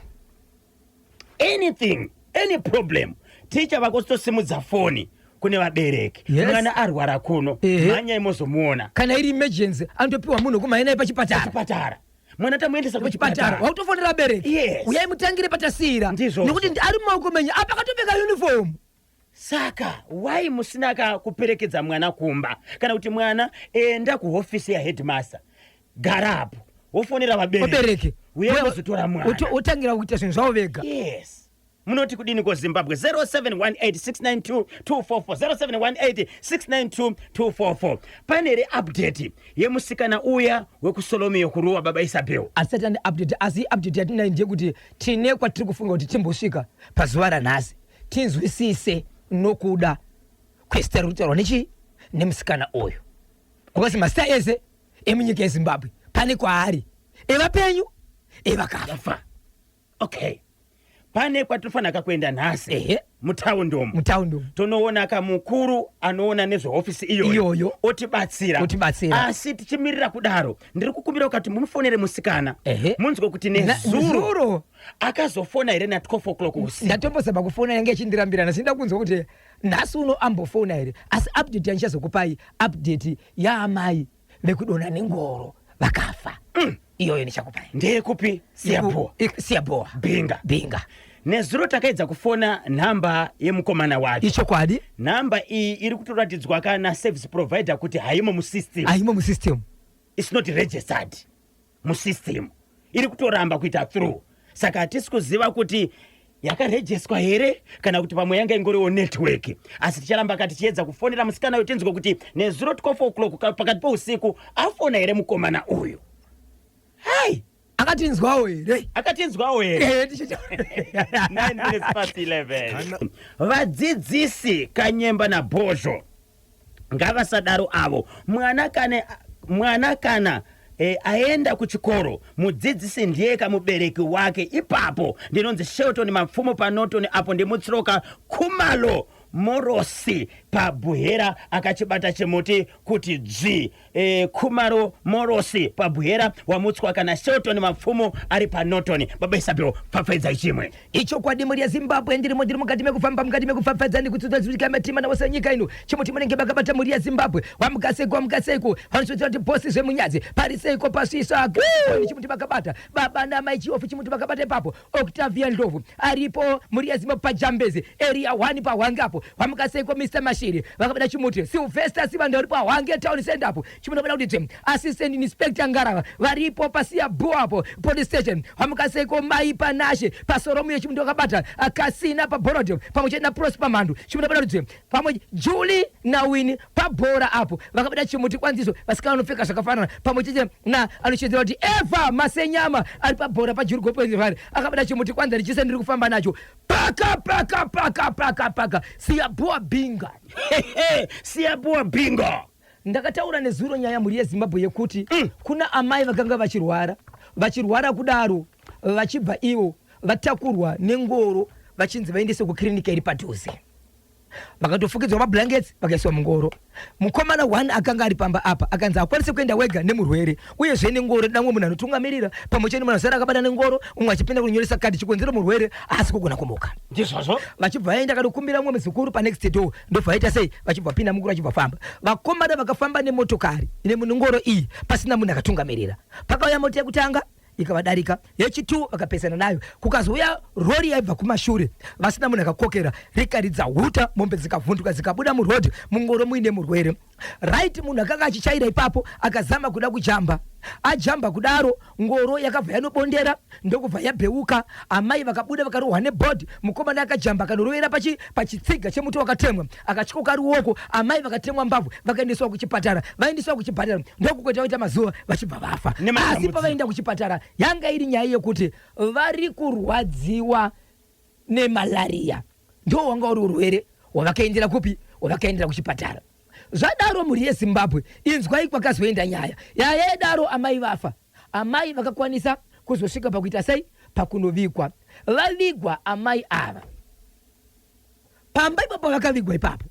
Anything, any problem, ticha vakotosimudza foni kune vabereki. Mwana arwara kuno, mhanyai mozomuona. Kana iri emergency, anotopiwa munhu kumhanya pachipatara. Chipatara, mwana tamuendesa kuchipatara. kuchipatara. Wakutofonera abereki. Uyai mutangire patasiyira. Ndizvozvo. Nekuti ari mumaoko menyu apa, akatopfeka uniform. Saka wai musina ka kuperekedza mwana kumba, kana kuti mwana enda kuhofisi yaheadmaster, garapo, wofonera vabereki? Vabereki. Uyai muzotora mwana. Wotangira kuita zvinhu zvavo vega. Yes. Munoti kudini koZimbabwe? 0718692244, 0718692244. Pane here update yemusikana uya wekuSolomio kuruwa, baba Isabel? Asati ane update, asi update yatinayo ndeyekuti tine kwatiri kufunga kuti timbosvika pazuva ranhasi, tinzwisise nokuda kwezita riri kutaurwa nechi nemusikana uyu, because mazita ese emunyika yeZimbabwe pane kwaari, evapenyu, evakafa. Fa, okay, pane kwatinofanira kuenda nhasi. Mutaundi umu. Mutaundi umu. Tonoona kamukuru anoona nezvehofisi iyoyo. Iyoyo. Otibatsira. Otibatsira. Asi tichimirira kudaro, ndiri kukumbira kuti mumufonere musikana, munzwe kuti nezuro Nezuro. akazofona here na12 o'clock usiku. Ndatombozama kufona, yange ichindirambirana. Sinda kunzwa kuti nhasi uno ambofona here. Asi update yandichazokupai, update yaamai vekudonha nengoro vakafa, iyoyo ndichakupai. Ndeyekupi? Siyaboa? Siyaboa. Binga. Binga. Nezuro takaedza kufona nhamba yemukomana wacho. Ichokwadi. Nhamba iyi iri kutoratidzwa kana service provider kuti haimo musystem. Haimo musystem. It's not registered musystem, iri kutoramba kuita through. Saka hatisi kuziva kuti yakarejeswa here kana kuti pamwe yanga ingoriwo network. Asi ticharamba ka tichiedza kufonera musikana uyu, tinzwe kuti nezuro 12 o'clock pakati pousiku afona here mukomana uyu. Hai. Akatinzwawo here? Akatinzwawo here? 9 minutes past 11. Vadzidzisi Kanyemba naBhozho ngavasadaro avo. Mwana kana aenda kuchikoro, mudzidzisi ndiye kamubereki wake ipapo. Ndinonzi Shelton Mapfumo paNorton apo, ndimutsiroka Kumalo Morosi paBuhera, akachibata chimuti kuti dzvi. Kumaro Morosi paBuhera wamutswa, kana Shelton Mapfumo ari paNorton. Baba Isabel, pfapfaidzai chimwe. Ichokwadi, mhuri yeZimbabwe, ndirimo, ndiri mukati mekufamba, mukati mekupfapfadza nekutsudza matima nawose nyika ino. Chimuti munenge makabata, mhuri yeZimbabwe. Wamukaseiko, wamukaseiko? Vanotsvetsera kuti bosi zvemunyadzi pariseiko pasvisa chimuti makabata, baba namai Chiofu, chimuti makabata ipapo. Octavia Ndlovu aripo, mhuri yeZimbabwe, paJambezi area 1 paHwange apo. Wamukaseiko Mr Mashiri vakabata chimuti? Sylvester Sivanda uri paHwange town center apo, chimuti vakabata kuti dzve. Assistant Inspector Ngarava varipo pasiya bhu apo, police station. Wamukaseiko mai Panashe paSoromuyo? Chimuti vakabata. Kasina paBorodeo pamwe chete naProsper Mandu, chimuti vakabata kuti dzve. Pamwe Julie naWini pabhora apo vakabata chimuti. Kwanziso vasikana vanopfeka zvakafanana. Pamwe chete na anoshedzera kuti Eva Masenyama ari pabhora paJurugopari akabata chimuti. Kwanza richise ndiri kufamba nacho paka paka paka paka paka Siyaboa Binga. Siyaboa Bingo. Ndakataura nezuro nyaya, mhuri yeZimbabwe, yekuti kuna amai vakanga vachirwara, vachirwara kudaro, vachibva ivo vatakurwa nengoro, vachinzi vaendese kukirinika iri padhuze. Vakatofukidzwa mablankets, vakaiswa mungoro. Mukomana one akanga ari pamba apa akanzi akwanise kuenda wega nemurwere, uyezve nengoro damwe munhu anotungamirira pamwe chete nemunhu asara akabata nengoro, umwe achipinda kunyoresa kadhi. Chikonzero, murwere haasi kugona kumuka. Ndizvozvo. Vachibva vaenda kanokumbira mumwe muzukuru panext door, ndobva vaita sei, vachibva pinda mungoro, vachibva famba. Vakomana vakafamba nemotokari nengoro iyi pasina munhu akatungamirira. Pakauya mota yekutanga. ikavadarika, yechi2 vakapesana nayo, kukazouya rori yaibva kumashure vasina munhu akakokera, rikaridza huta, mombe dzikavhunduka dzikabuda murodhi, mungoro muine murwere. Right, munhu akanga achichaira ipapo akazama kuda kujamba, ajamba kudaro ngoro yakabva yanobondera ndokubva yabheuka. Amai vakabuda vakarohwa nebhodhi. Mukomana akajamba akanorovera pachitsiga chemuti wakatemwa, akatyoka ruoko. Amai vakatemwa mbabvu, vakaendeswa kuchipatara. Vaendeswa kuchipatara ndokukweta vaita mazuva vachibva vafa. Asi Nematambudziko. pavaenda kuchipatara yanga iri nyaya yekuti vari kurwadziwa nemalaria, ndo wanga uri urwere hwavakaendera kupi, hwavakaendera kuchipatara. Zvadaro, mhuri yeZimbabwe, inzwai kwakazoenda nyaya. Nyaya yedaro, amai vafa, amai vakakwanisa kuzosvika pakuita sei, pakunovigwa. Vavigwa amai ava pamba ipapo, vakavigwa ipapo,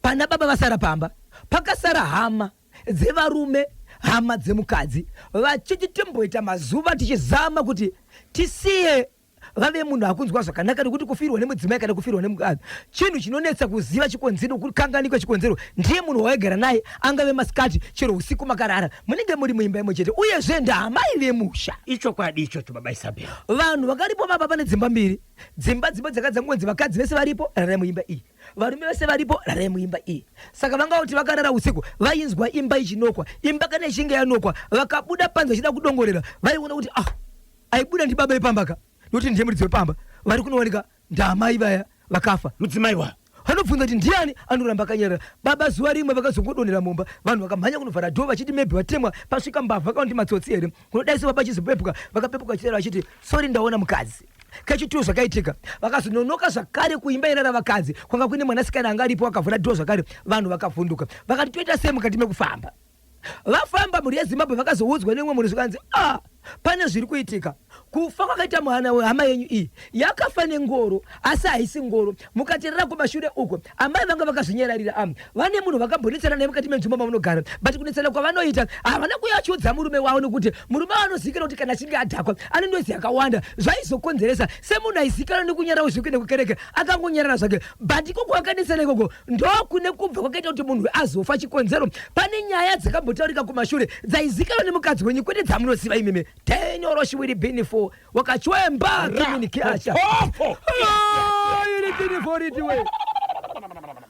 pana baba vasara pamba, pakasara hama dzevarume, hama dzemukadzi, vachiti timboita mazuva tichizama kuti tisiye vave munhu akunzwa zvakanaka, nekuti kufirwa nemudzimai kana kufirwa nemukadzi chinhu chinonetsa kuziva chikonzero, kukanganikwa chikonzero. Ndiye munhu wawaigara naye, angave masikati chero usiku makarara, munenge muri muimba imwe chete, uyezve ndaamai vemusha. Ichokwadi ichocho, baba Isabel. Vanhu vakaripo vapa pane dzimba mbiri, dzimba dzimba dzakadzangonzi vakadzi vese varipo rarai muimba iyi, varume vese varipo rarai muimba iyi. Saka vanga kuti vakarara usiku vainzwa imba ichinokwa. Imba kana ichinge yanokwa, vakabuda panze vachida kudongorera, vaiona kuti ah, aibuda ndibaba vepamba ka, nokuti ndiye muridzi wepamba, vari kunowanika ndaamai vaya vakafa. Mudzimai wa Vanobvunza kuti ndiani, anoramba akanyarara. Baba zuva rimwe vakazongodonhera mumba, vanhu vakamhanya kunovhara dhoo vachiti maybe vatemwa, pasvika mbavha kana kuti matsotsi here. Kunodai so baba achizopepuka, vakapepuka vachitaura vachiti, "Sorry, ndaona mukadzi." Kechitwo zvakaitika, vakazononoka zvakare kuimba irara vakadzi, kwanga kuine mwanasikana anga aripo, akavhura dhoo zvakare, vanhu vakavhunduka, vakati toita sei? Mukati mekufamba vafamba, mhuri yeZimbabwe, vakazoudzwa neumwe munhu zvikanzi, "Ah, pane zviri kuitika. Kufa kwakaita mwana wehama yenyu iyi, yakafa nengoro, asi haisi ngoro. Mukateerera kumashure uko, amai vanga vakazvinyararira am vane munhu vakambonetsana naye mukati menzvimbo mamunogara, but kunetsana kwavanoita havana kuuya vachiudza murume wavo, nekuti murume wavo anozivikanwa kuti kana achinge adhakwa ane noise yakawanda, zvaizokonzeresa. Semunhu aizivikanwa nekunyarawo zvekuenda kukereke, akangonyarara zvake, but ikoko vakanetsana ikoko ndokune kubva kwakaita kuti munhu azofa. Chikonzero, pane nyaya dzakambotaurika kumashure dzaizikanwa nemukadzi wenyu, kwete dzamunoziva imimi." Tenyoro shiwiri binifo wakachwemba kiminikiasha. Popo. Iri binifo ritiwe.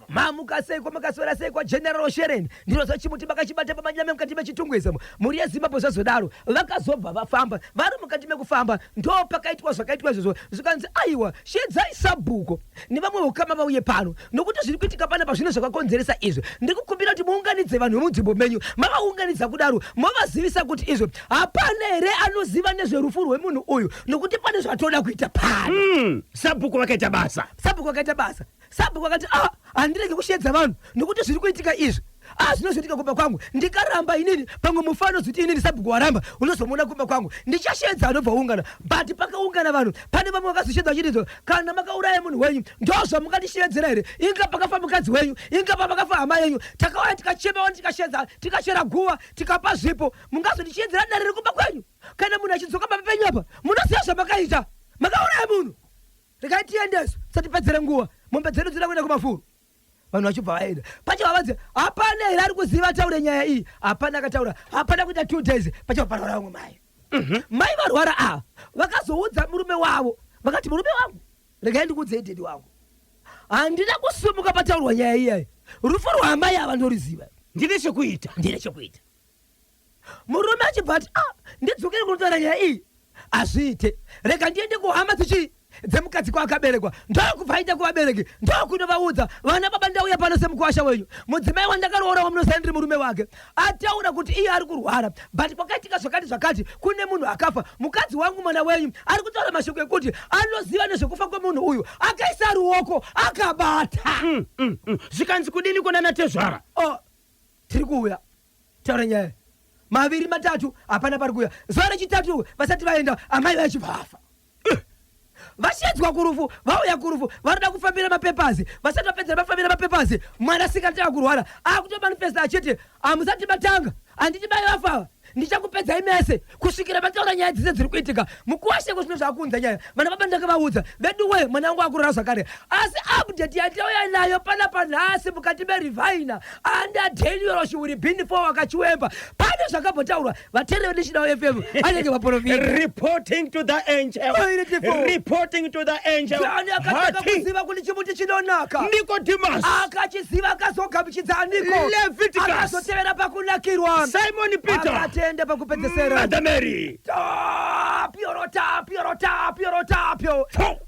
Mamuka seiko? Makaswera seiko? General Sheren ndinozva chimuti makachibata pamanyame mukati mechitungwiza. Mhuri yeZimbabwe, zvazodaro vakazobva vafamba. Vari mukati mekufamba ndo pakaitwa zvakaitwa izvozvo, zvikanzi, "Aiwa, shedzai sabhuko nevamwe ukama vauye pano, nokuti zviri kuitika panapa zvino zvakakonzeresa izvi. Ndiri kukumbira kuti muunganidze vanhu vemunzvimbo menyu." Mavaunganidza kudaro, movazivisa kuti izvo hapana here anoziva nezverufu rwemunhu uyu, nokuti pane zvatoda kuita pano. Sabhuku vakaita basa. Sabhuku akaita basa. Sabhuku akati, "Ah, handirege kushedza vanhu, nokuti zviri kuitika izvi, ah, zvinozoitika kumba kwangu. Ndikaramba inini, pamwe mufa anozoti inini sabhuku waramba, unozomuona kumba kwangu. Ndichashedza." Anobva ungana, but pakaungana vanhu, pane vamwe vakazoshedza vachitizo, "Kana makauraya munhu wenyu, ndo zvamungatishedzera here? Inga pakafa mukadzi wenyu, inga pamakafa hama yenyu, takauya tikachemawo, tikashedza, tikachera guva, tikapa zvipo. Mungazotichiedzera dare rekumba kwenyu? Kana munhu achidzoka pamba penyu apa, munoziva zvamakaita, makauraya munhu. Regai tiendeswe, tisatipedzere nguva, mombe dzedu dzinoda kuenda kumafuro." Vanhu vachibva vaenda. Pachibva vanzi, "Hapana here ari kuziva taure nyaya iyi?" Hapana akataura. Hapana kuita 2 days, pachibva parwara vamwe mai. Mai varwara ava vakazoudza murume wavo, vakati, "Murume wangu, regai ndikuudzei, daddy wangu, handina kusumuka pataurwa nyaya iyayi. Rufu rwaamai ava ndoriziva." Ndine chekuita. "Ndine chekuita." Murume achibva ati, "Ah, ndidzokere kunotaura nyaya iyi hazviite. Rega ndiende kuhama dzichii dzemukadzi kwaakaberekwa." Ndokubva aenda kuvabereki, ndokunovaudza, "Vana baba, ndauya pano semukwasha wenyu. Mudzimai wandakaroora, wamunoziva ndiri murume wake, ataura kuti iye ari kurwara, but kwakaitika zvakati zvakati, kune munhu akafa. Mukadzi wangu, mwana wenyu, ari kutaura mashoko ekuti anoziva nezvekufa kwemunhu uyu, akaisa ruoko akabata." Zvikanzi kudini kuna natezvara? Oh, tiri kuuya taura nyaya maviri matatu, hapana pari kuuya. Zuva rechitatu vasati vaenda, amai vachibva vafa. Vashedzwa kurufu, vauya kurufu, varikuda kufambira mapepazi. Vasati vapedzera vafambira mapepazi, mwanasikana tava kurwara akutomanifesta achiti, "Hamusati matanga, handiti mai vafava? Ndichakupedzai mese kusvikira mataura nyaya dzese dziri kuitika. Mukuwasheko zvino zvakuunza nyaya. Vana baba ndakavaudza veduwe, mwana wangu akurara zvakare. Asi update yatauya nayo panapa nhasi mukati merivhaina under Daniel Shiwiri bin 4 wakachiwemba, pane zvakambotaurwa. Vateereri veNational FM anenge vaprofita. Reporting to the angel. Oh, iri tifo. Reporting to the angel. Johani akatanga Hati. kuziva kuti chimuti chinonaka. Nicodemus. Akachiziva, akazogamuchidza aniko? Leviticus. Akazotevera pakunakirwa. Simon Peter. Akatenda pakupedzesera. Mother Mary. Tapio rotapio rotapio rotapio. Tho.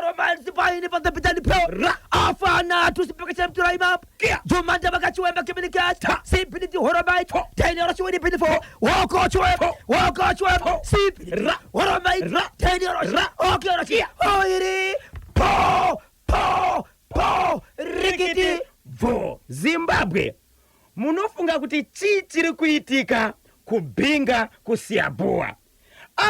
Romansi paini pandapitani pyo. Ra. Afana tusipekechemtura imap. Kia. Jumanda vakachiwemba kiminikat. Ta. Sipiniti horomait. Tho. Tainero chiwini pinifo. Woko chiwemba. Tho. Woko chiwemba. Tho. Sipiniti. Ra. Horomait. Ra. Tainero. Ra. Okero. Kia. Oiri. Po. Po. Po. Rikiti. Bvo. Zimbabwe, munofunga kuti chii chiri kuitika kuBinga, kuSiyabhua?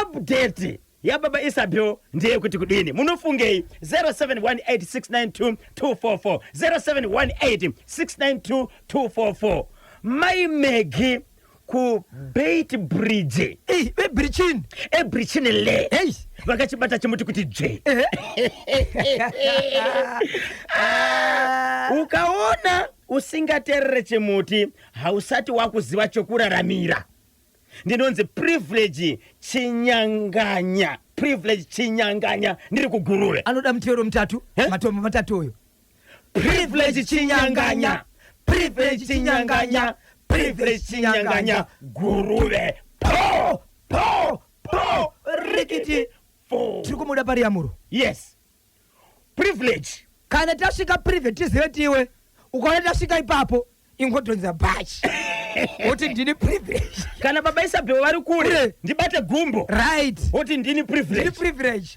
Update yababa Isabel ndeyekuti kudini? Munofungei? 0718692244, 0718692244. Mai Megi kuBeit Bridge. Ei, vebrichini. Ebrichini le. Ei. Vakachibata chimuti kuti dzve. Ukaona usingateerere chimuti, hausati wakuziva chokuraramira. Ndinonzi Privilege Chinyanganya, Privilege Chinyanganya, ndiri kuGuruve. Anoda mutero mutatu. Eh? Matombo matatu uyo. Privilege Chinyanganya, Privilege Chinyanganya, Privilege Chinyanganya, Guruve. Po po po, Rikiti. Fo. Tiri kumuda pari yamuro. Yes, Privilege. Kana tasvika Privilege, tizive tiwe. Ukaona tasvika ipapo, ingodhonza bhachi woti, "Ndini Privilege." Kana baba Isabel vari kure, Kure. ndibate gumbo, woti, "Ndini Ndini Privilege." Privilege.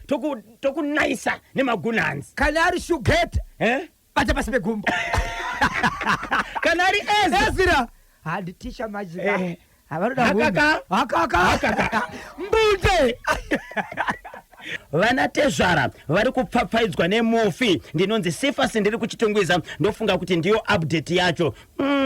Tokunaisa nemagunanzi. Kana ari Shugeta, Eh? bata pasi pegumbo. Kana ari Ezra. Ezra handitisha majika. Eh. Havanoda. Hakaka. Hakaka. Hakaka. Mbunde. Vana tezvara vari kupfapfaidzwa nemufi. Ndinonzi Sifasi, ndiri kuChitungwiza. Ndofunga kuti ndiyo update yacho.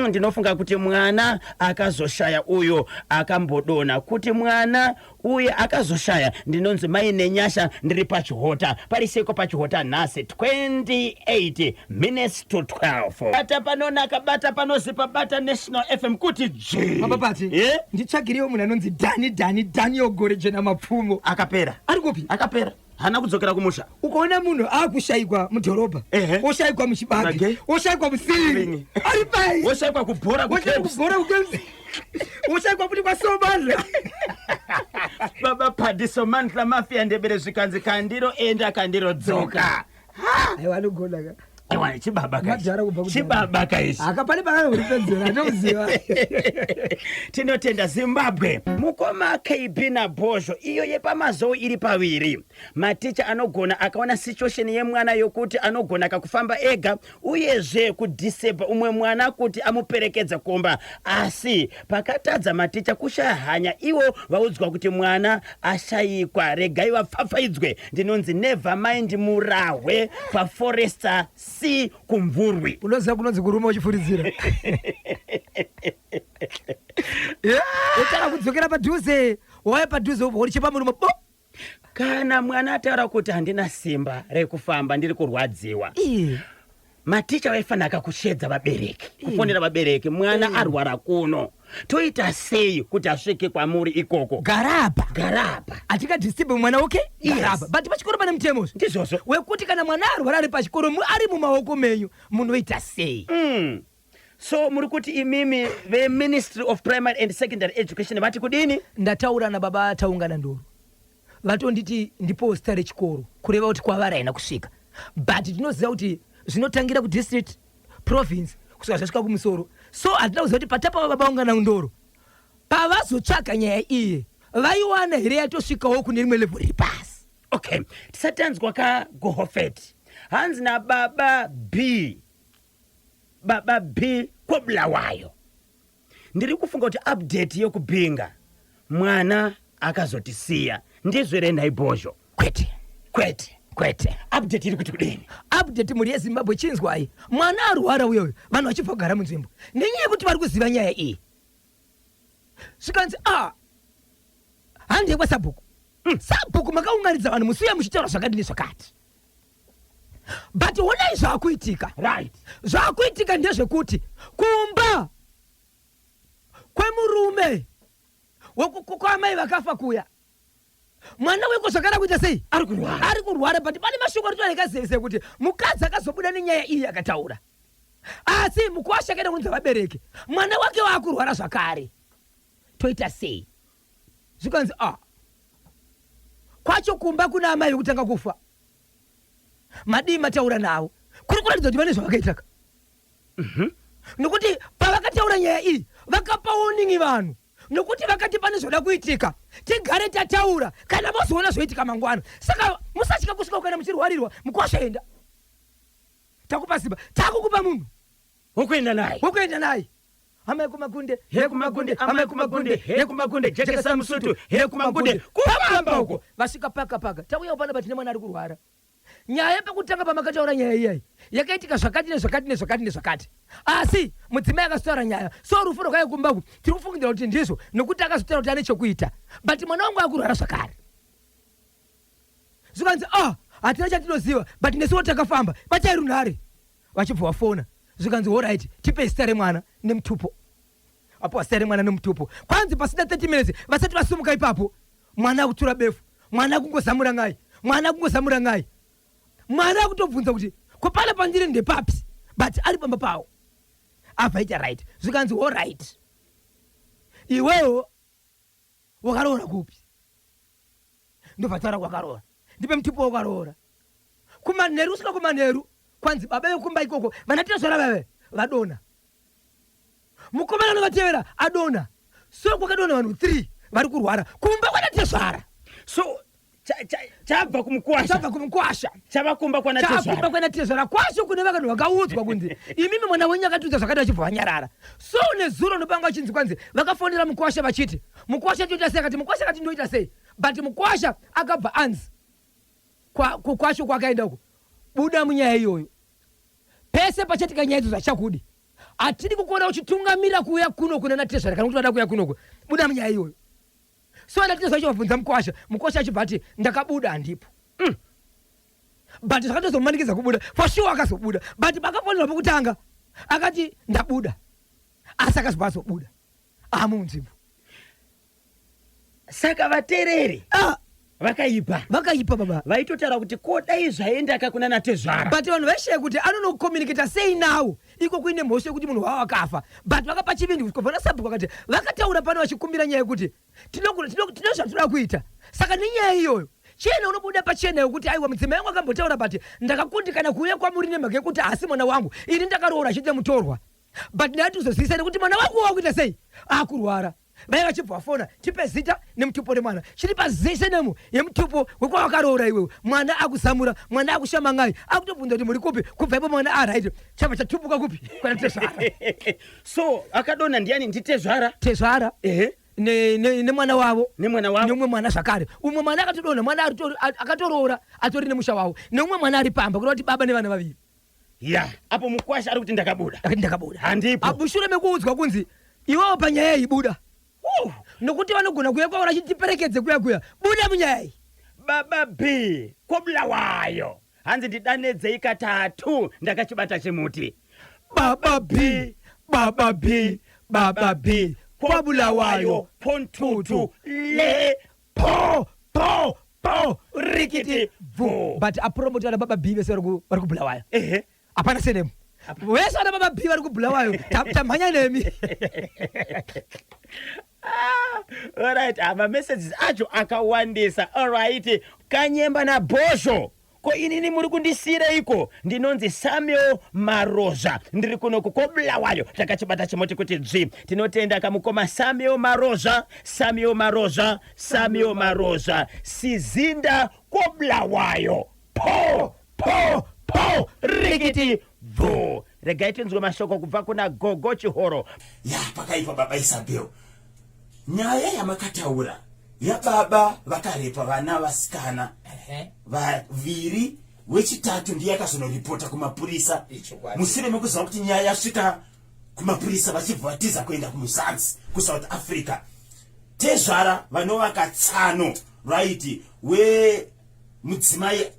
Ndinofunga kuti mwana akazoshaya uyo akambodona, kuti mwana uye akazoshaya. Ndinonzi Mai Nenyasha, ndiri paChihota. Pari seko paChihota nhasi? 28 minutes to 12. Bata panonaka, bata panozipa, bata National FM kuti dzvi. Baba Pati, Eh? nditsvagirewo munhu anonzi Dhani, Dhani, Daniel Gorejena Mapfumo. Akapera. Ari kupi? Akapera, haana kudzokera kumusha. Ukaona munhu akushayikwa mudhorobha, oshayikwa muchibage, Bage. oshayikwa musiri, Ringi. ari pai? Woshayikwa kubhora. Oshayikwa kuCaps. kubhora kuCaps, oshayikwa futi kwaSomandla. Baba Padiso Mandla Mafia Ndebere, zvikanzi kandiro enda, kandiro dzoka. Aiwa, anogona ka. Aiwa, chibaba kaichi. Madhara kubva kudhara. Chibaba kaichi. Aka pane pakanoguripedzera, atomuziva. Tinotenda Zimbabwe. Mukoma KB naBhozho, iyo yepamazou iri paviri. Maticha anogona akaona situation yemwana yokuti anogona kakufamba ega, uyezve kudhisebha umwe mwana kuti amuperekedza kumba, asi pakatadza maticha kushaya hanya. Ivo vaudzwa kuti mwana ashayikwa, regai vapfapfaidzwe. Ndinonzi Nevermind Murahwe, paForester C, kuMvurwi. Unoziva kunonzi kuruma uchifuridzira, utara kudzokera padhuze, wauya padhuze, ubva uri chepamurumo bo. Kana mwana ataura kuti, "Handina simba rekufamba, ndiri kurwadziwa," maticha vaifanira kushedza vabereki, kufonera vabereki, "Mwana arwara kuno, toita sei kuti asvike kwamuri ikoko?" Garapa. Garapa. Hatingadisturbe mwana, okay? Yes. Garapa, but pachikoro pane mutemo Ndizvozvo. wekuti kana mwana arwara ari pachikoro, ari mumaoko menyu, munoita sei? So muri kuti imimi veMinistry of Primary and Secondary Education vati kudini? Ndataura nababa Taungana Ndoro, vatonditi ndipo zita rechikoro, kureva kuti kwavari haina kusvika, but tinoziva kuti zvinotangira kudistrict, province, kusvika zvasvika kumusoro. So hatina kuziva kuti patapa baba Ungana Ndoro pavazotsvaga nyaya iye, vaiwana here yatosvikawo kune rimwe level riri pasi. Okay, tisati tanzwa kagohofet, hanzi nababa B, baba B kwoBulawayo, ndiri kufunga kuti update yekuBinga, mwana akazotisiya, ndizvo here nhai Bhozho? Kwete. Kwete? Kwete. Update iri kuti kudini? Update, mhuri yeZimbabwe, chinzwai. Mwana arwara uyoyo, vanhu vachibva kugara munzvimbo nenyaya yekuti vari kuziva nyaya iyi. Zvikanzi a handei kwasabhuku. Sabhuku makaunganidza vanhu musi uya muchitaura zvakati nezvakati, but honai zvaakuitika. Zvaakuitika ndezvekuti kumba kwemurume wekwamai vakafa kuya, mwana weko zvakada kuita sei? Ari kurwara. Ari kurwara, but pane mashoko ari kutaurika sekuti mukadzi akazobuda nenyaya iyi akataura, asi mukwasha akaenda kunonza vabereki, mwana wake waakurwara zvakare, toita sei? Zvikanzi a kwacho kumba kuna amai vekutanga kufa, madii mataura navo? Kuri kuratidza kuti vane zvavakaitaka, nokuti pavakataura nyaya iyi vakapa warning vanhu, nokuti vakati pane zvoda kuitika, tigare tataura kana vozoona zvoitika mangwana. Saka musatya kusvika kana muchirwarirwa. Mukwasha, enda, takupa simba, takukupa munhu wokuenda naye. Wokuenda naye. Amai kumakunde. He kumakunde, amai kumakunde, he kumakunde, jekesa musutu, he kumakunde, kufamba uko. Vasvika paka paka, tauyawo panapa, tine mwana ari kurwara. Nyaya pekutanga pamakataura nyaya iyayi yakaitika zvakati nezvakati nezvakati nezvakati, asi mudzimai akazotaura nyaya. So rufu rwakauya kumbaku tiri kufungidzira kuti ndizvo, nokuti akazotaura kuti ane chokuita, but mwana wangu akurwara zvakare. Zvikanzi, ah, hatina chatinoziva, but nesuwo takafamba, batai runhare. Vachibva vafona, zvikanzi, alright, tipe zita remwana nemutupo. Apo zita remwana nemutupo, kwanzi pasina 30 minutes vasati vasumuka ipapo, mwana akutura befu, mwana akungozamura ngai, mwana akungozamura ngai, mwana akutobvunza kuti ko pana pandiri ndepapi, but ari pamba pawo. Abva ita right. Zvikanzi, alright, iwewo wakaroora kupi? Ndobva taura kwakaroora, ndipe mutupo wakaroora. Kumanheru, usvika kumanheru, kwanzi baba vekumba ikoko vanatezvara vave vadona, mukomana anovatevera adona. So kwakadona vanhu 3 vari kurwara kumba kwanatezvara. So chabva kumukwasha. Chabva kumukwasha. Chava kumba kwanatezvara. Chakumba kwanatezvara kwacho kune vakanhu vakaudzwa kunzi imimi mwana wenyu akatiudza zvakati, vachibva vanyarara. So nezuro ndopanga vachinzi kwanzi vakafonera mukwasha vachiti, mukwasha toita sei? Akati mukwasha akati ndoita sei? But mukwasha akabva anzi kwacho kwakaenda uko, buda munyaya iyoyo. Pese pachatika nyaya idzodzo hachakudi, hatidi kukuona uchitungamira kuuya kuno kuna natezvara kana kuti vada kuuya kunoko, buda munyaya iyoyo. So anatezvara vacho vabvunza mukwasha, mukwasha achibva ati ndakabuda, handipo. But zvakatozomumanikidza kubuda, for sure akazobuda, but pakafonera pokutanga akati ndabuda, asi akazobva azobuda amunzvimbo. Saka vateereri, ah, vakaipa. Vakaipa, baba. Vaitotaura kuti ko dai zvaendaka kuna natezvara. But vanhu vaishaya kuti anonokommunicata sei nawo iko kuine mhosva yekuti munhu wavo akafa, but vakapa chivindi kubva nasabhuku akati vakataura pano vachikumbira nyaya yekuti tino zvatinoda kuita. Saka nenyaya iyoyo chena unobuda pachena yekuti aiwa, mudzimai wangu akambotaura, but ndakakundikana kuuya kwamuri nemhaka yekuti haasi mwana wangu, ini ndakaroora chete mutorwa, but ndati uzozivisa nekuti mwana wangu wakuita sei, akurwara. Vai vachibva vafona, tipe zita nemutupo remwana, chiri pazese nemo yemutupo wekwawakaroora iwewe. Mwana akuzamura, mwana akushama ngai, akutobvunza kuti muri kupi. Kubva ipo mwana aright, chabva chatupuka kupi? Kwana tezvara. So akadonha ndiani? Nditezvara? Tezvara. Ehe. Nemwana wavo. Nemwana wavo. Neumwe mwana zvakare. Umwe mwana akatodonha, mwana akatoroora, atori nemusha wavo, neumwe mwana ari pamba, kureva kuti baba nevana vaviri. Ya, apo mukwasha ari kuti ndakabuda. Akati ndakabuda. Handipo. Mushure mekuudzwa kunzi iwewo panyaya iyi buda, nokuti vanogona kuuya kwauri achitiperekedze kuya kuya, buda munyaya iyi. Baba B kobulawayo, hanzi ndidanedzei katatu ndakachibata chimuti. Baba B, baba B, baba B kwabulawayo. Pontutu le po po po rikiti bvu. But apromota vana baba B vese vari kubulawayo. Hapana senemu, vese vana baba B vari kubulawayo, tamhanya nemi. Alright, mamessages acho akawandisa. Alright, Kanyemba naBhozho, ko inini muri kundisiyireiko? Ndinonzi Samuel Marozva, ndiri kunoku kobulawayo, takachibata chimoti kuti dzvi. Tinotenda kamukoma Samuel Marozva, Samuel Marozva, Samuel Marozva, Sizinda kobulawayo. Po po po rikiti bvu. Regai tinzwe mashoko kubva kuna Gogo Chihoro. Ya, pakaipa baba Isabel. Nyaya yamakataura yababa vakarepa vana vasikana vaviri, wechitatu ndiye akazonoripota kumapurisa Ichokwadi. Mushure mekuziva kuti nyaya yasvika. kumapurisa vachibva vatiza kuenda kumuzanzi kusouth africa tezvara vanovaka tsano right wemudzimai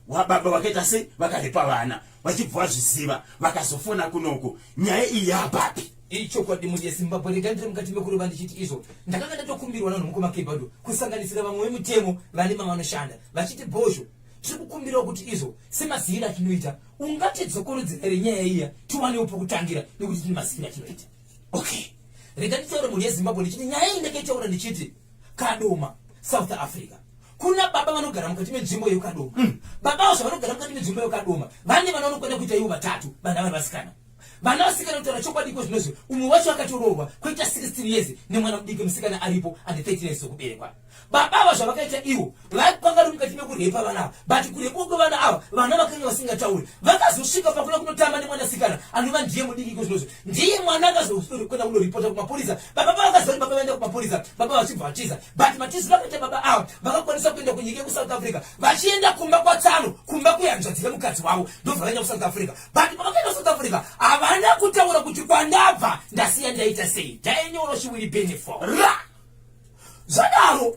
wababa vakaita sei vakarepa vana vachibva vazviziva vakazofona kunoku nyaya iyi yapapi ichokwadi mhuri yezimbabwe rega ndiri mukati mekureva ndichiti izvo ndakanga ndatokumbirwa navanhu mukoma kebado kusanganisira vamwe vemutemo vane mavanoshanda vachiti bhozho tiri kukumbirawo kuti izvo semaziviro atinoita ungatidzokoredzera here nyaya iya tiwanewo pokutangira nekuti tine maziviro atinoita okay rega nditaure mhuri yezimbabwe ndichiti nyaya iyi ndakaitaura ndichiti kadoma south africa kuna baba vanogara mukati menzvimbo yekadoma mm. baba avo zvavanogara mukati menzvimbo yekadoma vane vana vanokwana kuita ivo vatatu vana vari vasikana vana vasikana kutaura chokwadi iko zvinozvi umwe wacho akatoroorwa koita 16 years nemwana mudiki musikana aripo ane 13 years okuberekwa baba ava zvavakaita ivo vakanga ri mukati mekurepa vana ava but kurepwa kwevana ava vana vakanga vasingatauri vakazosvika pakuda kunotamba nemwanasikana anova ndiye mudiki iko zvinozvi ndiye mwana akazokwenda kunoripota kumapurisa baba vakaziva kuti baba vaenda kumapurisa baba vachibva vatiza but matiziro akaita baba ava vakakwanisa kuenda kunyika yekusouth africa vachienda kumba kwatsano kumba kwehanzvadzi yemukadzi wavo ndobva vaenda kusouth africa but pavakaenda kusouth africa havana kutaura kuti kwandabva ndasiya ndaita sei dainyoro chiwiri benefo ra zvadaro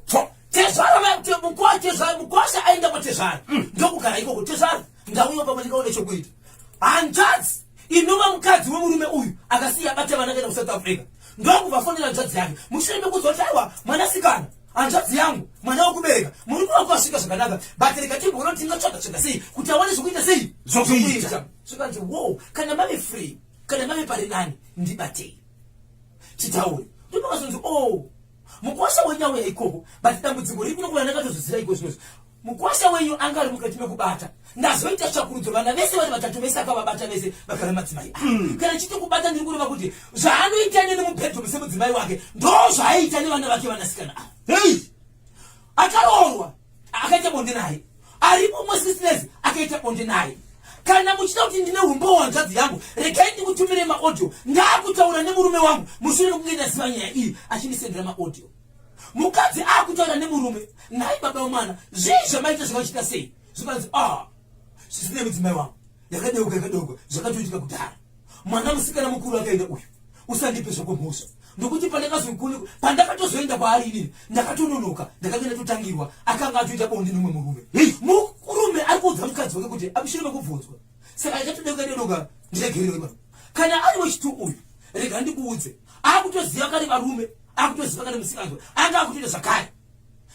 tezvara mukwasha aenda kwatezvara mm. ndokugara ikoko tezvara ndauya pamwe ndikaone chokuita hanzvadzi inova mukadzi wemurume uyu akasiya abata vana kaenda kusouth africa ndokubva fonera hanzvadzi yake mushure mekudzwa kuti aiwa mwanasikana hanzvadzi yangu mwana wekubereka murume wako asvika zvakanaka but rega timboona kuti tingatsvaga tsvaga sei kuti awane zvekuita sei zvokuita zvikanzi wo kana mave free kana mave pari nani ndibatei titaure ndopakazonzi o oh, mukwasha wenyu auya ikoko but dambudziko riri kuno kuvana ndakatozviziva iko zvinozvi mukwasha wenyu anga ari mukati mekubata ndazoita tsvakurudzo vana vese vari vatatu vese akavabata vese vakava madzimai mm. kana chiti kubata ndiri kureva kuti zvaanoita neni mubedroom semudzimai wake ndo zvaaiita nevana vake vanasikana ava hey! akaroorwa akaita bonde naye aripo mosisnes akaita bonde naye kana muchida kuti ndine umbowo hanzvadzi yangu regai ndikutumire maaudio ndaakutaura nemurume wangu mushure mekunge ndaziva nyaya iyi achindisendera maaudio mukadzi akutaura nemurume nhai baba wemwana zvii zvamaita zvakachiita sei zvikanzi a ah, zvisine mudzimai wangu yakadeuka yakadeuka zvakatoitika kudhara mwana musikana mukuru akaenda uyu usandipe zvako mhosva nokuti pandakatozoenda kwaari inini ndakatononoka ndakanga ndatotangirwa akanga atoita bonde nomwe murume murume ari kuudza mukadzi wake kuti amushure mekubvunzwa saka ikatodeuka dedoka ndiregererwe baba kana ari wechitu uyu rega ndikuudze akutoziva kare varume akutoziva kare musikanzwa anga akutoita zvakare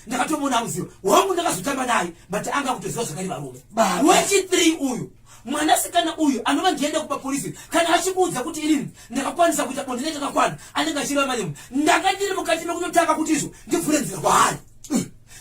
ndakatomuona akuziva wangu ndakazotamba naye but anga akutoziva zvakare varume wechi3 uyu mwanasikana uyu anova ndienda kumapolisi kana achikuudza kuti inini ndakakwanisa kuita bonde netakakwana anenge achireva manyemu ndanga ndiri mukati mekutotanga kuti izvo ndivhure nzira kwaari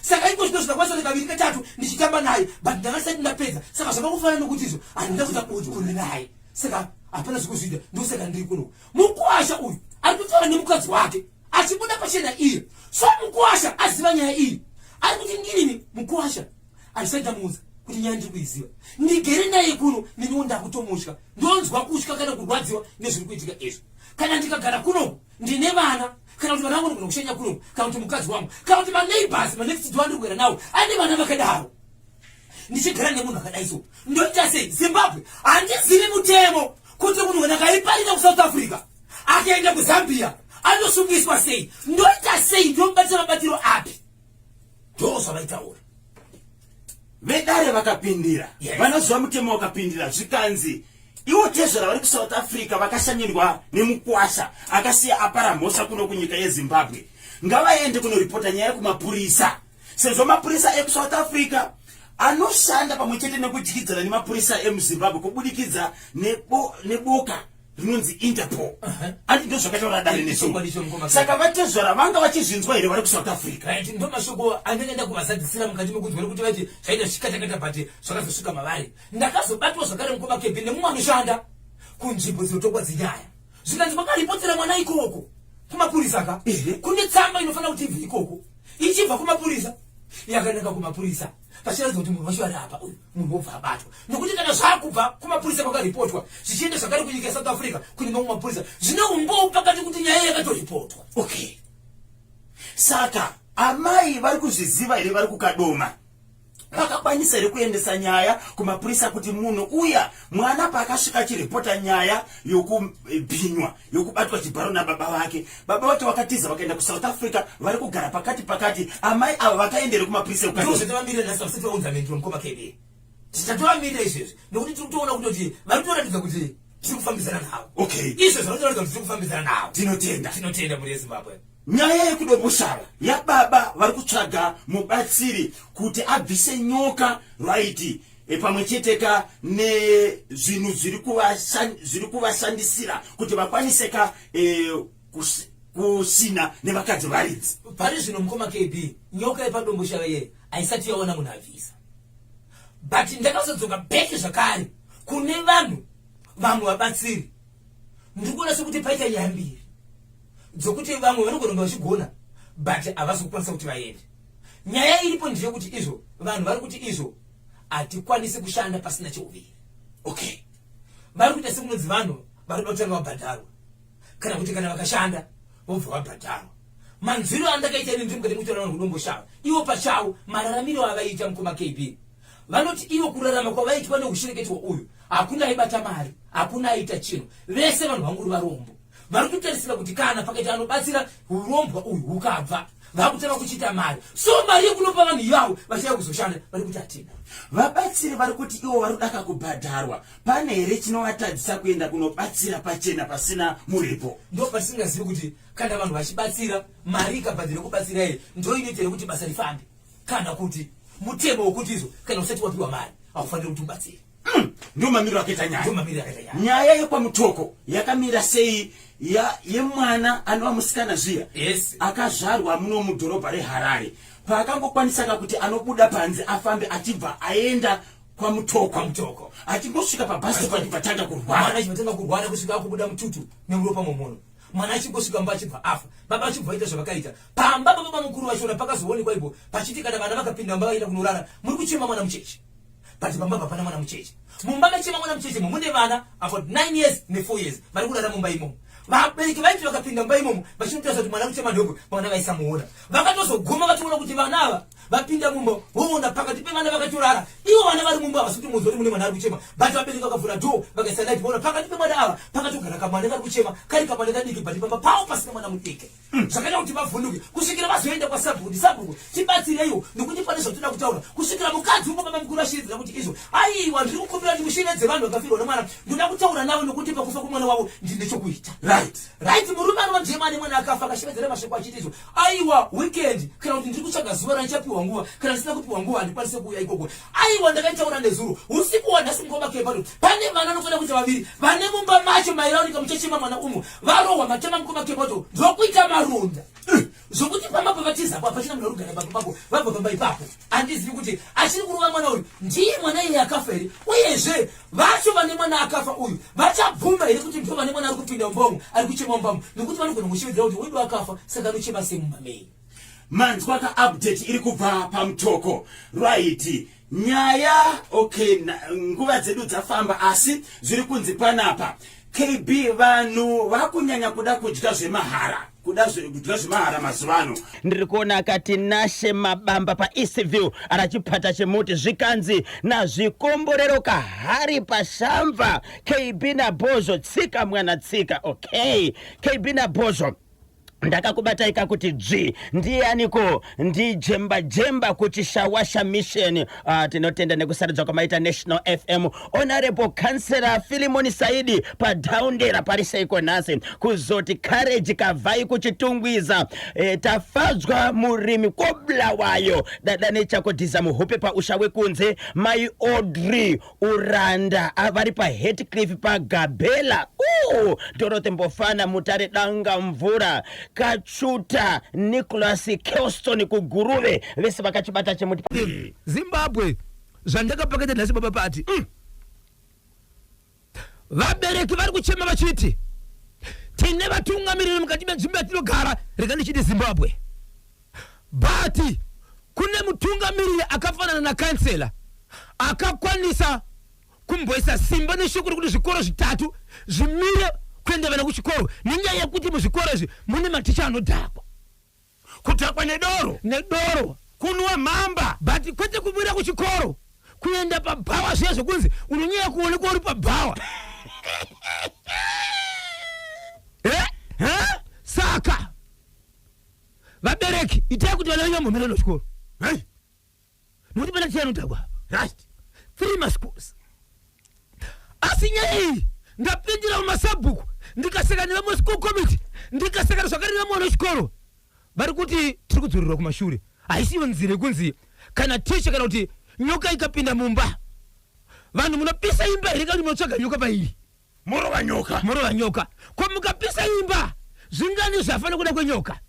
saka iko zvino zvikakwanisa kuti kaviri katatu ndichitamba naye but ndakasati ndapedza saka zvakakufanana nokuti izvo handina kuita bonde naye saka hapana zvekuzviita ndosaka ndiri kuno mukuwasha uyu ari kutaura nemukadzi wake achibuda pachena iye so mukuwasha aziva nyaya iyi ari kuti ndirini mukuwasha handisati ndamuudza kuti nyaya ndiri kuiziva ndigere naye kuno neniwo ndakutomutya ndonzwa kutya kana kurwadziwa nezviri kuitika izvi kana ndikagara kuno ndine vana kana kuti vana vangu ndogona kushanya kuno kana kuti mukadzi wangu kana kuti maneighbors manext door andiri kugara nawo ane vana vakadaro ndichigara nemunhu akadai so ndoita sei zimbabwe handizivi mutemo kuti munhu kana akaiparira kusouth africa akaenda kuzambia anosungiswa sei ndoita sei ndomubatira mabatiro api ndo zvavaitaura vedare vakapindira yes. vanoziva mutemo wakapindira zvikanzi iwo tezvara vari kusouth africa vakashanyirwa nemukwasha akasiya apara mhosva kuno kunyika yezimbabwe ngavaende kunoripota nyaya kumapurisa sezvo mapurisa ekusouth africa anoshanda pamwe chete nekudyidzana nemapurisa emuzimbabwe kubudikidza neboka rinonzi interpol andi ndo zvakataura dare nesu saka vatezvara vanga vachizvinzwa here vari kusouth africa right ndo mashoko andenge ndakuvazadzisira mukati mekunzwa nekuti vati zvaita zvichikatakata but zvakazosvika mavari ndakazobatwa zvakare mukoma kebhi nemumwe anoshanda kunzvimbo dzinotongwa dzinyaya zvikanzi makaripotera mwana ikoko kumapurisa ka kune tsamba inofanira kuti ibve ikoko ichibva kumapurisa yakanaka kumapurisa pachiratidza kuti munhu wacho ari apa uyu munhu wobva abatwa nokuti kana zvakubva kumapurisa kwakaripotwa zvichienda zvakare kunyika yesouth africa kune mamwe mapurisa zvine umbou pakati kuti nyaya yakatoripotwa okay saka amai vari kuzviziva here vari kukadoma Vakakwanisa here kuendesa nyaya kumapurisa kuti munhu uya mwana paakasvika achiripota nyaya yokubhinywa, yokubatwa chibharo nababa vake, baba vacho vakatiza vakaenda kuSouth Africa, vari kugara pakati pakati, amai ava vakaendere kumapurisa ekukati? Ndozvatovamirira nhasi, vasati vaunza mhinduro mukoma KB. Tichatovamirira izvezvi nekuti tiri kutoona kutoti vari kutoratidza kuti tiri kufambidzana navo. Okay. Izvezvi vari kutoratidza kuti tiri kufambidzana navo. Tinotenda. Tinotenda mhuri yeZimbabwe. Nyaya yekuDomboshava yababa vari kutsvaga mubatsiri kuti abvise nyoka right e, pamwe chete ka nezvinhu zviri kuvashandisira kuti vakwanise ka e, kusina nevakadzi varidzi. Pari zvino mukoma KB, nyoka yepaDomboshava iye haisati yawana munhu abvisa, but ndakazodzoka back zvakare kune vanhu vamwe vabatsiri. Ndiri kuona sekuti paita nyaya mbiri dzokuti vamwe vanogona kunge vachigona but havasi kukwanisa kuti vaende. Nyaya iripo ndeyekuti izvo vanhu vari kuti izvo hatikwanisi kushanda pasina cheuviri. Okay. Vari kuita sekunonzi vanhu vari kuda kutanga vabhadharwa, kana kuti kana vakashanda vobva vabhadharwa. Manzwiro andakaita ini ndiri mukati mekutaura vanhu kuDomboshava, ivo pachavo mararamiro avaiita mukoma KB, vanoti ivo kurarama kwavaitwa neushereketwa uyu hakuna aibata mari, hakuna aiita chinhu, vese vanhu vanguri varombo. Vari kutarisira kuti kana pakaita anobatsira urombwa uyu hukabva, vakutanga kuchiita mari. So mari yekunopa vanhu ivavo vachauya kuzoshanda vari kuti hatina. Vabatsiri vari kuti ivo vari kudaka kubhadharwa, pane here chinovatadzisa kuenda kunobatsira pachena pasina muripo? Ndo patisingazivi kuti kana vanhu vachibatsira mari ikabhadhira kubatsira here ndo inoita here kuti basa rifambe, kana kuti mutemo wekuti izvo kana usati wapiwa mari haufaniri kuti ubatsire. Ndo mamiriro akaita nyaya. Ndo mamiriro akaita nyaya. Nyaya yekwaMutoko yakamira sei yemwana anova musikana zviya? Yes. Akazvarwa muno mudhorobha reHarare, paakangokwanisa ka kuti anobuda panze afambe achibva aenda kwaMutoko. KwaMutoko. Achingosvika pabhasi stop achibva kurwara. Mwana achibva kurwara kusvika akubuda mututu nemuropa mumhuno. Mwana achingosvika mumba achibva afa. Baba achibva vaita zvavakaita. Pamba pababa mukuru vachona pakazoonekwa ipo pachiti kana vana vakapinda mumba vaenda kunorara, muri kuchema mwana mucheche. But pamba hapana mwana mucheche. Mumba mechema mwana mucheche mune vana about 9 years ne 4 years vari kurara mumba imomo. Vabereki vaiti vakapinda mumba imomo vachinotaura kuti mwana kuchema ndeupi, vana vaisamuona. Vakatozoguma vatoona kuti vana ava vapinda mumba, voona pakati pevana vakatorara. Ivo vana vari mumba havasi kutomuudza kuti mune mwana ari kuchema, but vabereki vakavhura door vakaisa light, vaona pakati pemwana ava pakatogara kamwana kari kuchema, kari kamwana kadiki, but pamba pavo pasina mwana mudiki. Zvakaita kuti vavhunduke kusvikira vazoenda kwasabhuku kuti sabhuku tibatsireiwo nekuti pane zvatoda kutaura, kusvikira mukadzi wekwa baba mukuru ashiridzira kuti izvo aiwa ndiri kukumbira kuti mushiredze vanhu vakafirwa nemwana, ndoda kutaura navo nekuti pakufa kwemwana wavo ndine chokuita. Right. Right, murume anova ndiye mwana mwana akafa akashevedzera mashoko achiti izvo aiwa weekend kana kuti ndiri kutsvaga zuva randichapiwa nguva, kana ndisina kupiwa nguva handikwanise kuuya ikoko. Aiwa ndakaitaura nezuro usiku wanhasi mukoma Kepado pane vana vanofanira kuita vaviri vane mumba macho mairaonika muchachema mwana umwe varohwa matema mukoma Kepado ndokuita maronda zvokuti pamba pavatiza apo hapachina munhu arikugara pamba papo vabva pamba ipapo. Handizivi kuti achiri kurova mwana uyu ndiye mwana iye akafa here, uyezve vacho vane mwana akafa uyu vachabvuma here kuti ndo vane mwana ari kupinda mumba umu ari kuchema mumba umu, nekuti vanogona kushevedzera kuti wedu akafa saka anochema sei mumba mei. Manzwa ka update iri kubva paMutoko. Right, nyaya okay, nguva dzedu dzafamba asi zviri kunzi panapa KB vanhu vakunyanya kuda kudya zvemahara, kuda kudya zvemahara mazuva ano. Ndiri kuona akati Nashe Mabamba paEastview arachipata chemuti, zvikanzi nazvikomborero kahari pashamva KB naBhozho tsika mwana tsika. Okay, KB naBhozho ndakakubatai kakuti dzvi. Ndianiko? Ndijemba jemba kuchishawasha mission. Tinotenda nekusarudza kwamaita National FM. Honorable Councillor Philemon Saidi padaundera pari seiko nhasi? Kuzoti Courage Kavhai kuchitungwiza, tafadzwa murimi kobulawayo, dada nechako dhiza muhope pausha wekunze, mai Audrey Uranda vari paHatcliffe paGabela, Dorothy Mbofana Mutare Danga Mvura Kachuta Nicholas Kelston kuGuruve, vese vakachibata chemuti. Zimbabwe zvandakapakata nhasi baba pati Vabereki vari kuchema vachiti tine vatungamiriri mukati menzvimbo yatinogara, rega ndichiti Zimbabwe, but kune mutungamiriri akafanana nakansela akakwanisa kumboisa simba neshoko rekuti zvikoro zvitatu zvimire kuenda vana kuchikoro nenyaya yekuti muzvikoro izvi mune maticha anodhakwa. Kudhakwa nedoro. Nedoro. Kunwa mhamba. But kwete kumwira kuchikoro, kuenda pabhawa zviya zvokunzi unonyanya kuonekwa uri pabhawa. Eh? Eh? Saka vabereki, itai kuti vana venyu vambomira nechikoro. Hey. Nokuti pana ticha anodhakwa apa. Three maschools. Asi nyaya iyi ndapindira mumasabhuku, ndikaseka nevamwe school committee, ndikaseka zvakare nevamwe vechikoro, vari kuti tiri kudzorerwa kumashure. Haisiyo nzira yekunzi kana ticha kana kuti nyoka ikapinda mumba, vanhu munopisa imba here, kana kuti munotsvaga nyoka pairi? Morova nyoka. Morova nyoka. Ko mukapisa imba, zvingani zvafa nekuda kwenyoka?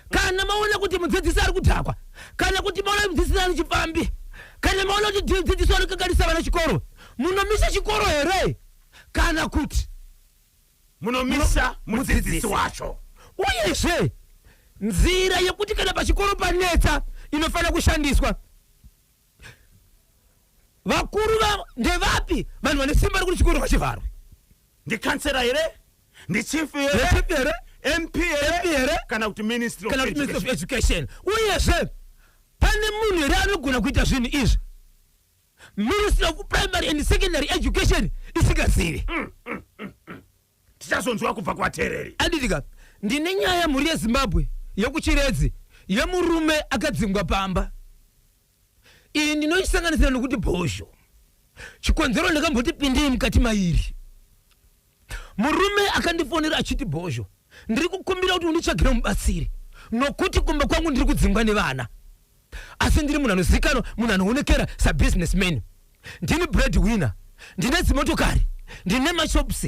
Kana maona kuti mudzidzisi ari kudhakwa, kana kuti maona kuti mudzidzisi ari chipfambi, kana maona kuti mudzidzisi ari kukanganisa vana chikoro, munomisa chikoro here, kana kuti munomisa mudzidzisi wacho? Uyezve nzira yekuti kana pachikoro panetsa inofanira kushandiswa, vakuru ndevapi vanhu vane simba rekuti chikoro ngachivharwe? Ndikansera here? Ndichief here? Ndichief here? MP here? MP here? Kana kuti Ministry of Kana kuti Ministry of Education? Education. Uyezve pane munhu here anogona kuita zvinhu izvi Ministry of Primary and Secondary Education isingazivi? Tichazonzwa kubva kuvateereri. Anditika, ndine nyaya, mhuri yeZimbabwe, yekuChiredzi, yemurume akadzingwa pamba. Iyi ndinoisanganisira nokuti bhozho. Chikonzero, ndakamboti pindei mukati mairi. Murume akandifonera achiti, "Bhozho, ndiri kukumbira kuti unditsvagire mubatsiri, nokuti kumba kwangu ndiri kudzingwa nevana, asi ndiri munhu anozivikanwa, munhu anoonekera sabusinessman. Ndini bread winner, ndine dzimotokari, ndine mashops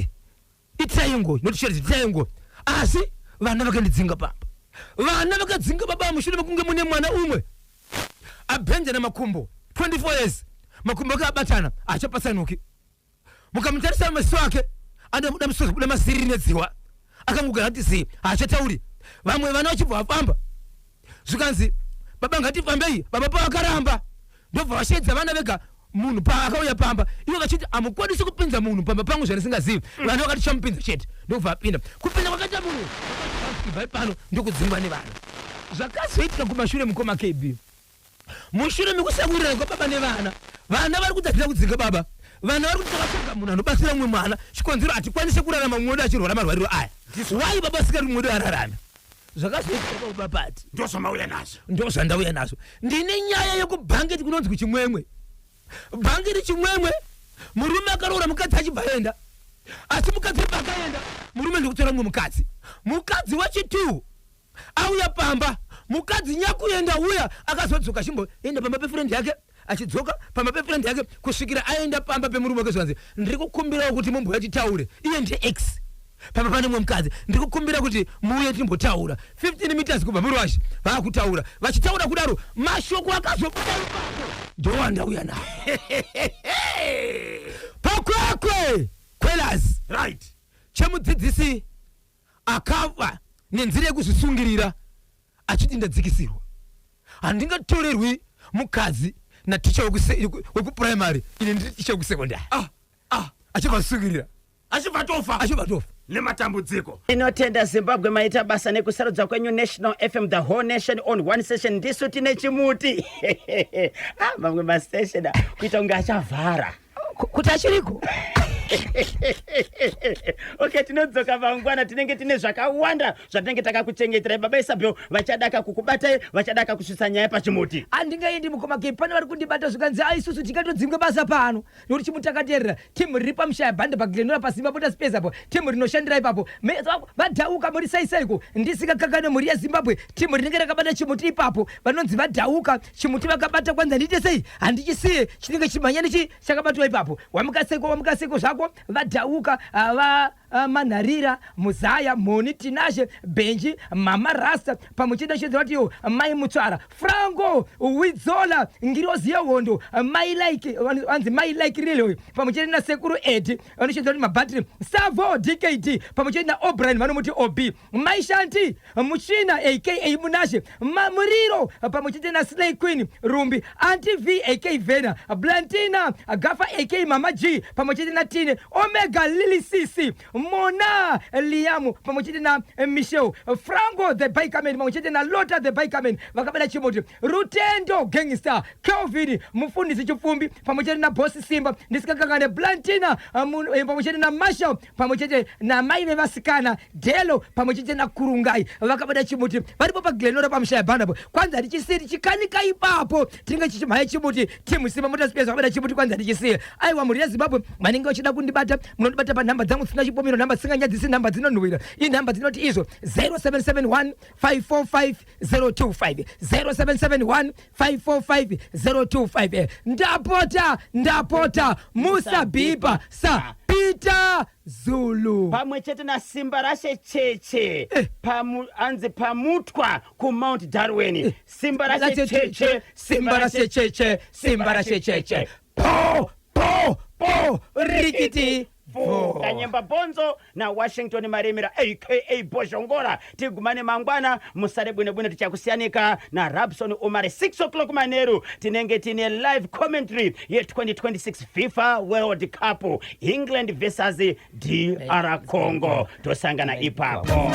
itriangle, not Chiredzi, triangle. Asi vana vakandidzinga pamba." Vana vakadzinga baba mushure mekunge mune mwana umwe abhenjana makumbo 24 years, makumbo ake abatana, haachapatsanuki. Mukamutarisa maziso ake anobuda misodzi, kubuda masiriri nedziwa, akangogara ati zii, haachatauri. Vamwe vana vachibva vafamba, zvikanzi, "Baba, ngatifambei." Baba pavakaramba, ndobva vasheedza vana vega. Munhu paakauya pamba, ivo vachiti, "Hamukwanisi kupinza munhu pamba pangu zvandisingazivi." Vana vakati, "Chamupinza chete." Ndobva apinda. Kupinda kwakaita munhu, "Ibvai pano." Ndokudzingwa nevana. Zvakazoitika kumashure, mukoma KB, mushure mekusawirirana kwababa nevana, vana vari kuti, "Hatina kudzinga baba." Vana vari kuti, "Takatsvaga munhu anobatsira mumwe mwana. Chikonzero, hatikwanisi kurarama mumwe wedu achirwara marwariro aya. Wai baba asikati mumwe wedu ararame?" Zvakazoitika baba pati Ndozvamauya nazvo? Ndo zvandauya nazvo. Ndine nyaya yekubhangeti kunonzi kuChimwemwe, bhangeti Chimwemwe. Murume akaroora mukadzi, achibva aenda. Asi mukadzi paakaenda, murume ndikutora mumwe mukadzi, mukadzi wechi2 auya pamba. Mukadzi nyakuenda uya akazodzoka, achimboenda pamba pefriend yake, achidzoka pamba pefriend yake, kusvikira aenda pamba pemurume wake. Zvanzi, "Ndiri kukumbirawo kuti mumbouya titaure." Iye ndiye ex, pamba pane mumwe mukadzi. "Ndiri kukumbira kuti muuye timbotaura." 15 meters kubva muruwasha, vaakutaura. Vachitaura kudaro, mashoko akazobuda ipapo ndowandauya nawo paKwekwe Kwelazi. Chemudzidzisi akafa nenzira yekuzvisungirira, achiti, "Ndadzikisirwa, handingatorerwi mukadzi naticha wekupuraimary, ine ndiri ticha wekusekondari." Ah, ah. Achibva azvisungirira. Achibva tofa. Achibva tofa. Nematambudziko. Inotenda Zimbabwe, maita basa nekusarudza kwenyu National FM, the whole nation on one session. Ndisu tine chimuti. Ah, mamwe mastation kuita kunge achavhara. Kuti achiriko. Okay, tinodzoka mangwana. Tinenge tine zvakawanda zvatinenge takakuchengeterai. Baba Isabel vachadaka kukubatai, vachadaka kusvitsa nyaya pachimuti. Handingaendi, mukoma K. Pane vari kundibata, zvikanzi, "Ai, isusu tingatodzingwe basa pano nokuti chimuti takateerera." Timu riri pamushaya bhande, paGlenora, paSimba Bota Space apo, timu rinoshandira ipapo. Vadhauka, muri sei seiko? Ndisingakakane, mhuri yeZimbabwe, timu rinenge rakabata chimuti ipapo vanonzi Vadhauka. Chimuti vakabata, kwanzi, "Handiite sei, handichisiye." Chinenge chimhanya nechi chakabatwa ipapo. Wamukaseko, wamukaseko zvako, Vadhauka, va Manharira, Muzaya, Mhoni, Tinashe, Benji, Mama Rasta, pamwe chete nashedzeratiyo Mai Mutsvara, Franco Widzola, Ngirozi yeHondo, Mai Like, vanzi Mai Like Riloy, pamwe chete naSekuru Edi, vanoshedzera kuti Mabhatiri Savo DKD, pamwe chete naObrian, vanomuti Ob, Mai Shanti Muchina aka Munashe Muriro, pamwe chete naSlay Queen Rumbi, Anti V aka Vena Blantina Gafa aka Mama G, pamwe chete naTine Omega Lily, CC. Mona Liamu pamwe chete na Michel Franco the Bikerman pamwe chete na Lota the Bikerman vakabata chimuti. Rutendo Gangster, Kelvin Mufundisi Chipfumbi pamwe chete na Boss Simba, ndisikakangane Blantina pamwe chete na Marshall pamwe chete namai vevasikana Delo pamwe chete naKurungai vakabata chimuti. Varipo paGlenora pamushaya bhanapo. Kwanzi hatichisii tichikanika ipapo, tinenge chichimhaya chimuti. Timu Simba Motor Space vakabata chimuti. Kwanzi hatichisii. Aiwa, mhuri yeZimbabwe, vanenge vachida kundibata, munondibata panhamba dzangu dzisina chipomero, nhamba dzisinganyadzisi, nhamba dzinonhuhwira. Inhamba dzinoti izvo 0771 545 025, 0771 545 025. Ndapota, ndapota, musabhipa sa Peter Zulu. Pamwe chete naSimba Rashe Cheche. Anzi pamutwa kuMount Darwin. Simba Rashe Cheche. Simba Rashe Cheche, Simba Rashe Cheche, po po po, rikiti. Vo. Kanyemba Bonzo naWashington Maremera aka Bozhongora. Tigumane mangwana, musare bwino bwino. Tichakusiyanika naRabson Omar. 6 o'clock manheru tinenge tine live commentary ye2026 FIFA World Cup, England versus DR Congo. Tosangana ipapo.